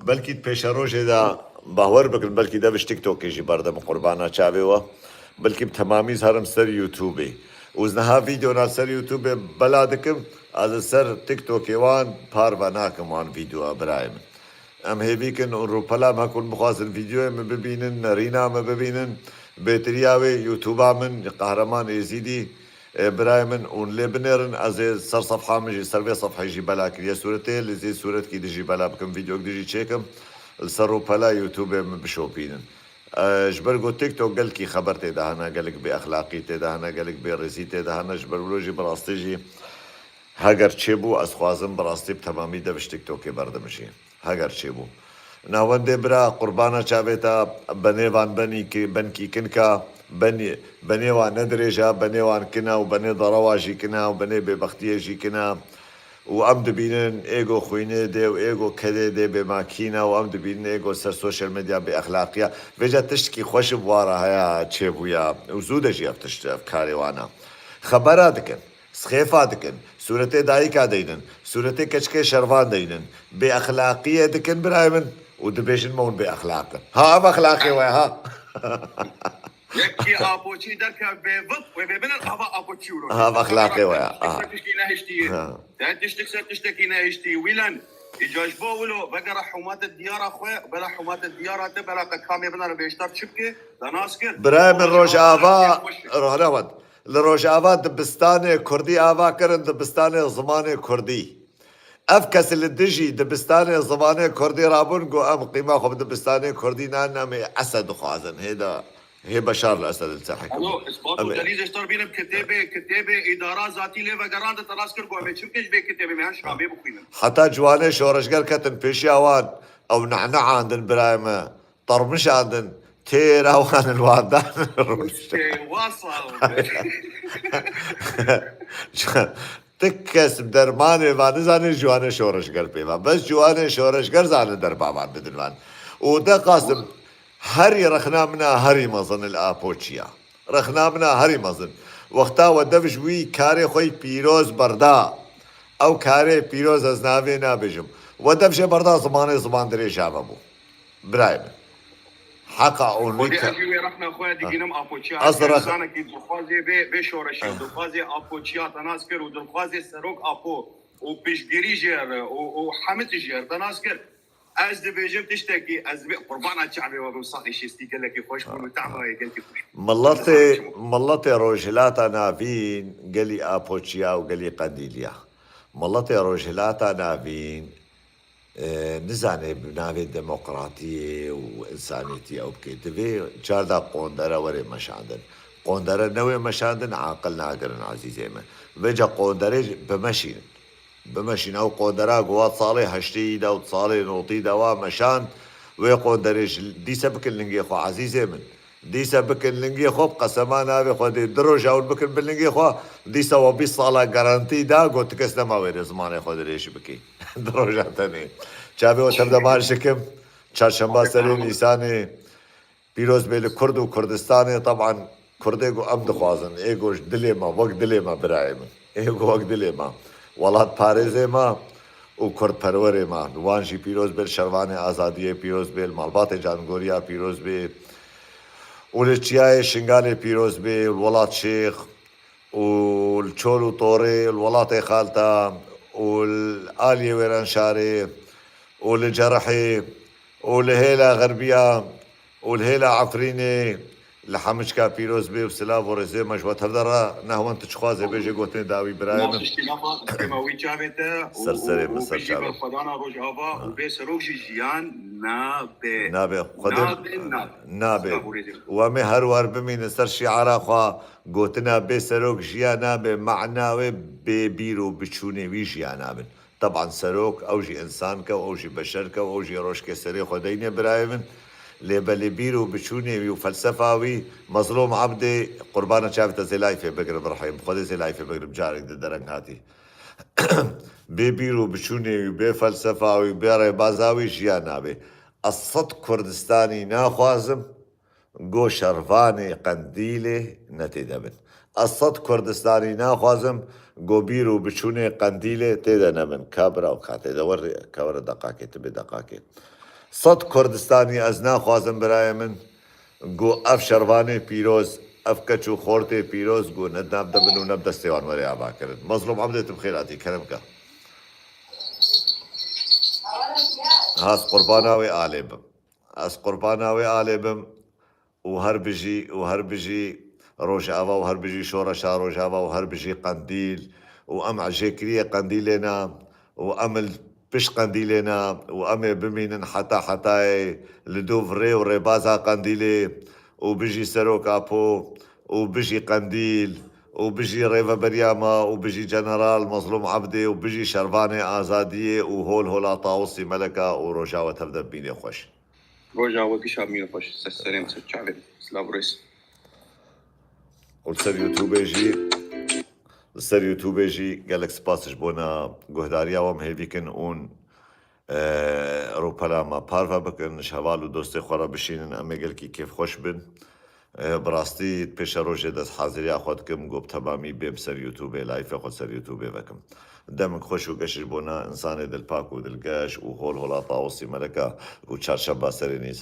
Belkî di pêşerojê de bawer bikin, belkî dev ji TikTokê jî berdem qurbana çavê we. Belkî bi temamî ez herim ser YouTube. Û ez niha vîdeona li ser YouTube bela dikim, ez li ser TikTokê wan parve nakim wan vîdeoya birayê min. Em hêvî kin û rûpela me ku bixwazin vîdeoyê min bibînin, nerîna min bibînin, bêtiriya wê YouTube'a min, Qehreman Êzîdî, ê, birayê min, hûn lê binêrin, ez ê ser sefha min jî, ser vê sefhê jî bela kiriye sûretê, lê zê sûretkî dijî bela bikim, vîdeok dijî çêkim, li ser rûpela YouTube'ê min bişopînin. E, ji ber ku TikTok gelkî xeber tê de hene, gelek bêexlaqî tê de hene, gelek bêrêzî tê de hene, ji ber wilo jî bi rastî jî heger çêbû, ez xwazim bi rastî bi temamî dev ji TikTokê berdim jî. Heger çêbû. Navendê bira qurbana çavê te benê van benî ki, benkî kinka, benî, benê wan ne dirêja, benê wan kina û benê derewa jî kina û benê bêbextiyê jî kina. Û em dibînin êgo xwînê dê û êgo kedê dê bê makîna û em dibînin êgo ser social media bêexlaqiya. Vêca tiştkî xweş bi wara heya çêbûya û zû de jî ev tişt, ev karê wana. Xebera dikin, sixêfa dikin, sûretê dayika deynin, sûretê keçikê şervan deynin. Bêexlaqiyê dikin birayê min û dibêjin me hûn bêexlaq in. Ha ev exlaqê we ha. Yekî apoçî derke bê vit, wê bê binin ava apoçî wilo. Ha, ev exlaqê we ya. Tiştek ser tiştekî nehiştî. Ha. Te tiştek ser tiştekî nehiştî. Wîlan, Îca ji bo wilo vegere hûmate diyara xwe, bela hûmate diyara te, bela qe kamê binere bêştar çi bike, da nas kir. Birayê min, Rojava, xweş e. Rohnewend, li Rojava dibistanê kurdî ava kirin, dibistanê zimanê kurdî. Ev kes li dijî dibistanê zimanê kurdî rabûn, got, em qîma xwe bi dibistanê kurdî nanin, em ê Esed dixwazin. Hê da, hê Beşar li Esed li tehekim. Alo, isbat û delîl ji te bînim, kitêbê, kitêbê îdara zatî lê vegerandin, te nas kir, got, em ê çi bikin ji vê kitêbê, em ê her Şamê bixwînin. Heta ciwanê şoreşger ketin pêşiya wan, ew ne'ne'andin birayê me, termişandin, têra wan li wan dan. Şêwasa. Ti kes dermanê van nizane, ciwanê şoreşger pê van. Bes ciwanê şoreşger zane derman van bidin van. Û de qasim herî rexna min a herî mezin li Apoçiya. Rexna min a herî mezin. Wexta we dev ji wî karê xwe yî pîroz berda. Ew karê pîroz ez navê nabêjim. We dev jê berda zimanê ziman dirêj ava bû. Birayê min. Heqa û Xwedê nîka. Ez jî wê rexna xwe digînim Apoçiya. Ez rex- Zanekî dixwazê vê, vê şoreşê, dixwazê Apoçiya te nas kir û dixwazê serok Apo û piştgirî jê re û, û hemî tişt jê re te nas kir. Ez dibêjim tiştekî, ez dibê qurbana çavê we bim, saxê şêstî gelekî xweş bûn û tahma wê gelkî xweş bûn. Miletê, miletê Rojhilata Navîn gelî Apoçiya û gelî Qendîliya. Miletê Rojhilata Navîn, e, nizane bi navê demokratiyê û insaniyetî ew bike. Divê carda qondere were meşandin. Qondere newê meşandin, aqil nagirin ezîzê min. Vêca qonderê bimeşînin. Bimeşîn ew qondera ku wa salê heştê de û salê notî de wa meşand, wê qonderê ji dîse bikin lingê xwe ezîzê min. Dîse bikin lingê xwe, bi qesema navê xwe dê du roja hûn bikin bi lingê xwe, dîsa we bîst sala garantî da, got ti kes nema wêrê zimanê xwe dirêj bikî. Du roja tenê. Çavê we tev de mal şikim, çarşemba serê Nîsanê, pîroz bê li Kurd û Kurdistanê, teban Kurdê ku em dixwazin, ê ku ji dilê me, wek dilê me birayê min. Ê ku wek dilê me. Welat parêzê me û Kurdperwerê me. Wan jî pîroz bê, li şervanê azadiyê pîroz bê, li malbatê cangoriya pîroz bê. Û li çiyayê Şingalê pîroz bê, li welat Şêx û li Çol û Torê, li welatê Xalta û li aliyê Wêrenşarê û li Cerihê û li hêla Xerbiya û li hêla Efrînê, li hemiçka pîroz bê û silav û rêzê me ji we tev de re. Nehwan, tu çixwazê bêjê gotinê dawî birayê min. Nasişkî nafa, kema wî çavê te û, Ser serê û, min, û ser bijî çavê. Berxwedana Rojava û bê serok jî jiyan nabe. Nabe. Xwedê Nabe, nabe. Nabe. Silav û rêzê. Û em ê her war bimînin ser şiara xwe, gotina bê serok jiyan nabe, mana wê bê bîr û biçûnê wî jiyan nabin. Teban serok, ew jî însan ke, ew jî beşer ke, ew jî rojke serê xwe deyne birayê min. Lê belê bîr û biçûnê wî û felsefa wî, Mezlûm Ebdê, qurbana çavê te zêlayî fê bigrim, rihêm, Xwedê zêlayî fê bigrim, carek di dereng hatî. Bê bîr û biçûnê wî, bê felsefa wî, bê rêbaza wî jiyan nabê. Ez sed Kurdistanî naxwazim, go şervanê Qendîlê ne tê de bin. Ez sed Kurdistanî naxwazim, go bîr û biçûnê Qendîlê tê de nebin. Ka bira û ka tê de wer, ka were deqakê, tu bê deqakê. Sed Kurdistanî ez naxwazim birayê min, go ev şervanê pîroz, ev keç û xortê pîroz, go ne nav de bin û ne bi destê wan were ava kirin. Mezlûm Ebdê, tu bi xêr hatî, kerem ke. Ha, ez qurbana wê alê bim. Ez qurbana wê alê bim û her bijî, û her bijî Rojava û her bijî şoreşa Rojava û her bijî Qendîl û em ecêkiriyê Qendîlê ne û em li pişt Qendîlê ne û em ê bimînin heta hetayê li dûv rê û rêbaza Qendîlê û bijî Serok Apo û bijî Qendîl û bijî rêveberiya me û bijî General Mezlûm Ebdê û bijî şervanê azadiyê û hol hola Tawusî Meleka û roja we tev de bimîne xweş. Roja we gişa bimîne xweş. Ser serê min, ser çavê min. Silav û rêz. Û li ser YouTubeê jî, li ser YouTubeê jî gelek spas ji bona guhdariya we, em hêvî kin ûn, e, rûpela me parve bikin, ji heval û dostê xwe re bişînin, em ê gelkî kêfxweş bin. E, bi rastî pêşerojê dest haziriya xwe dikim, got bi temamî bêm ser YouTubeê, layfê xwe ser YouTubeê vekim. Demik xweş û geş ji bona insanê dilpak û dilgeş û hol hola Tawusî Meleka û çarşemba serê nîz.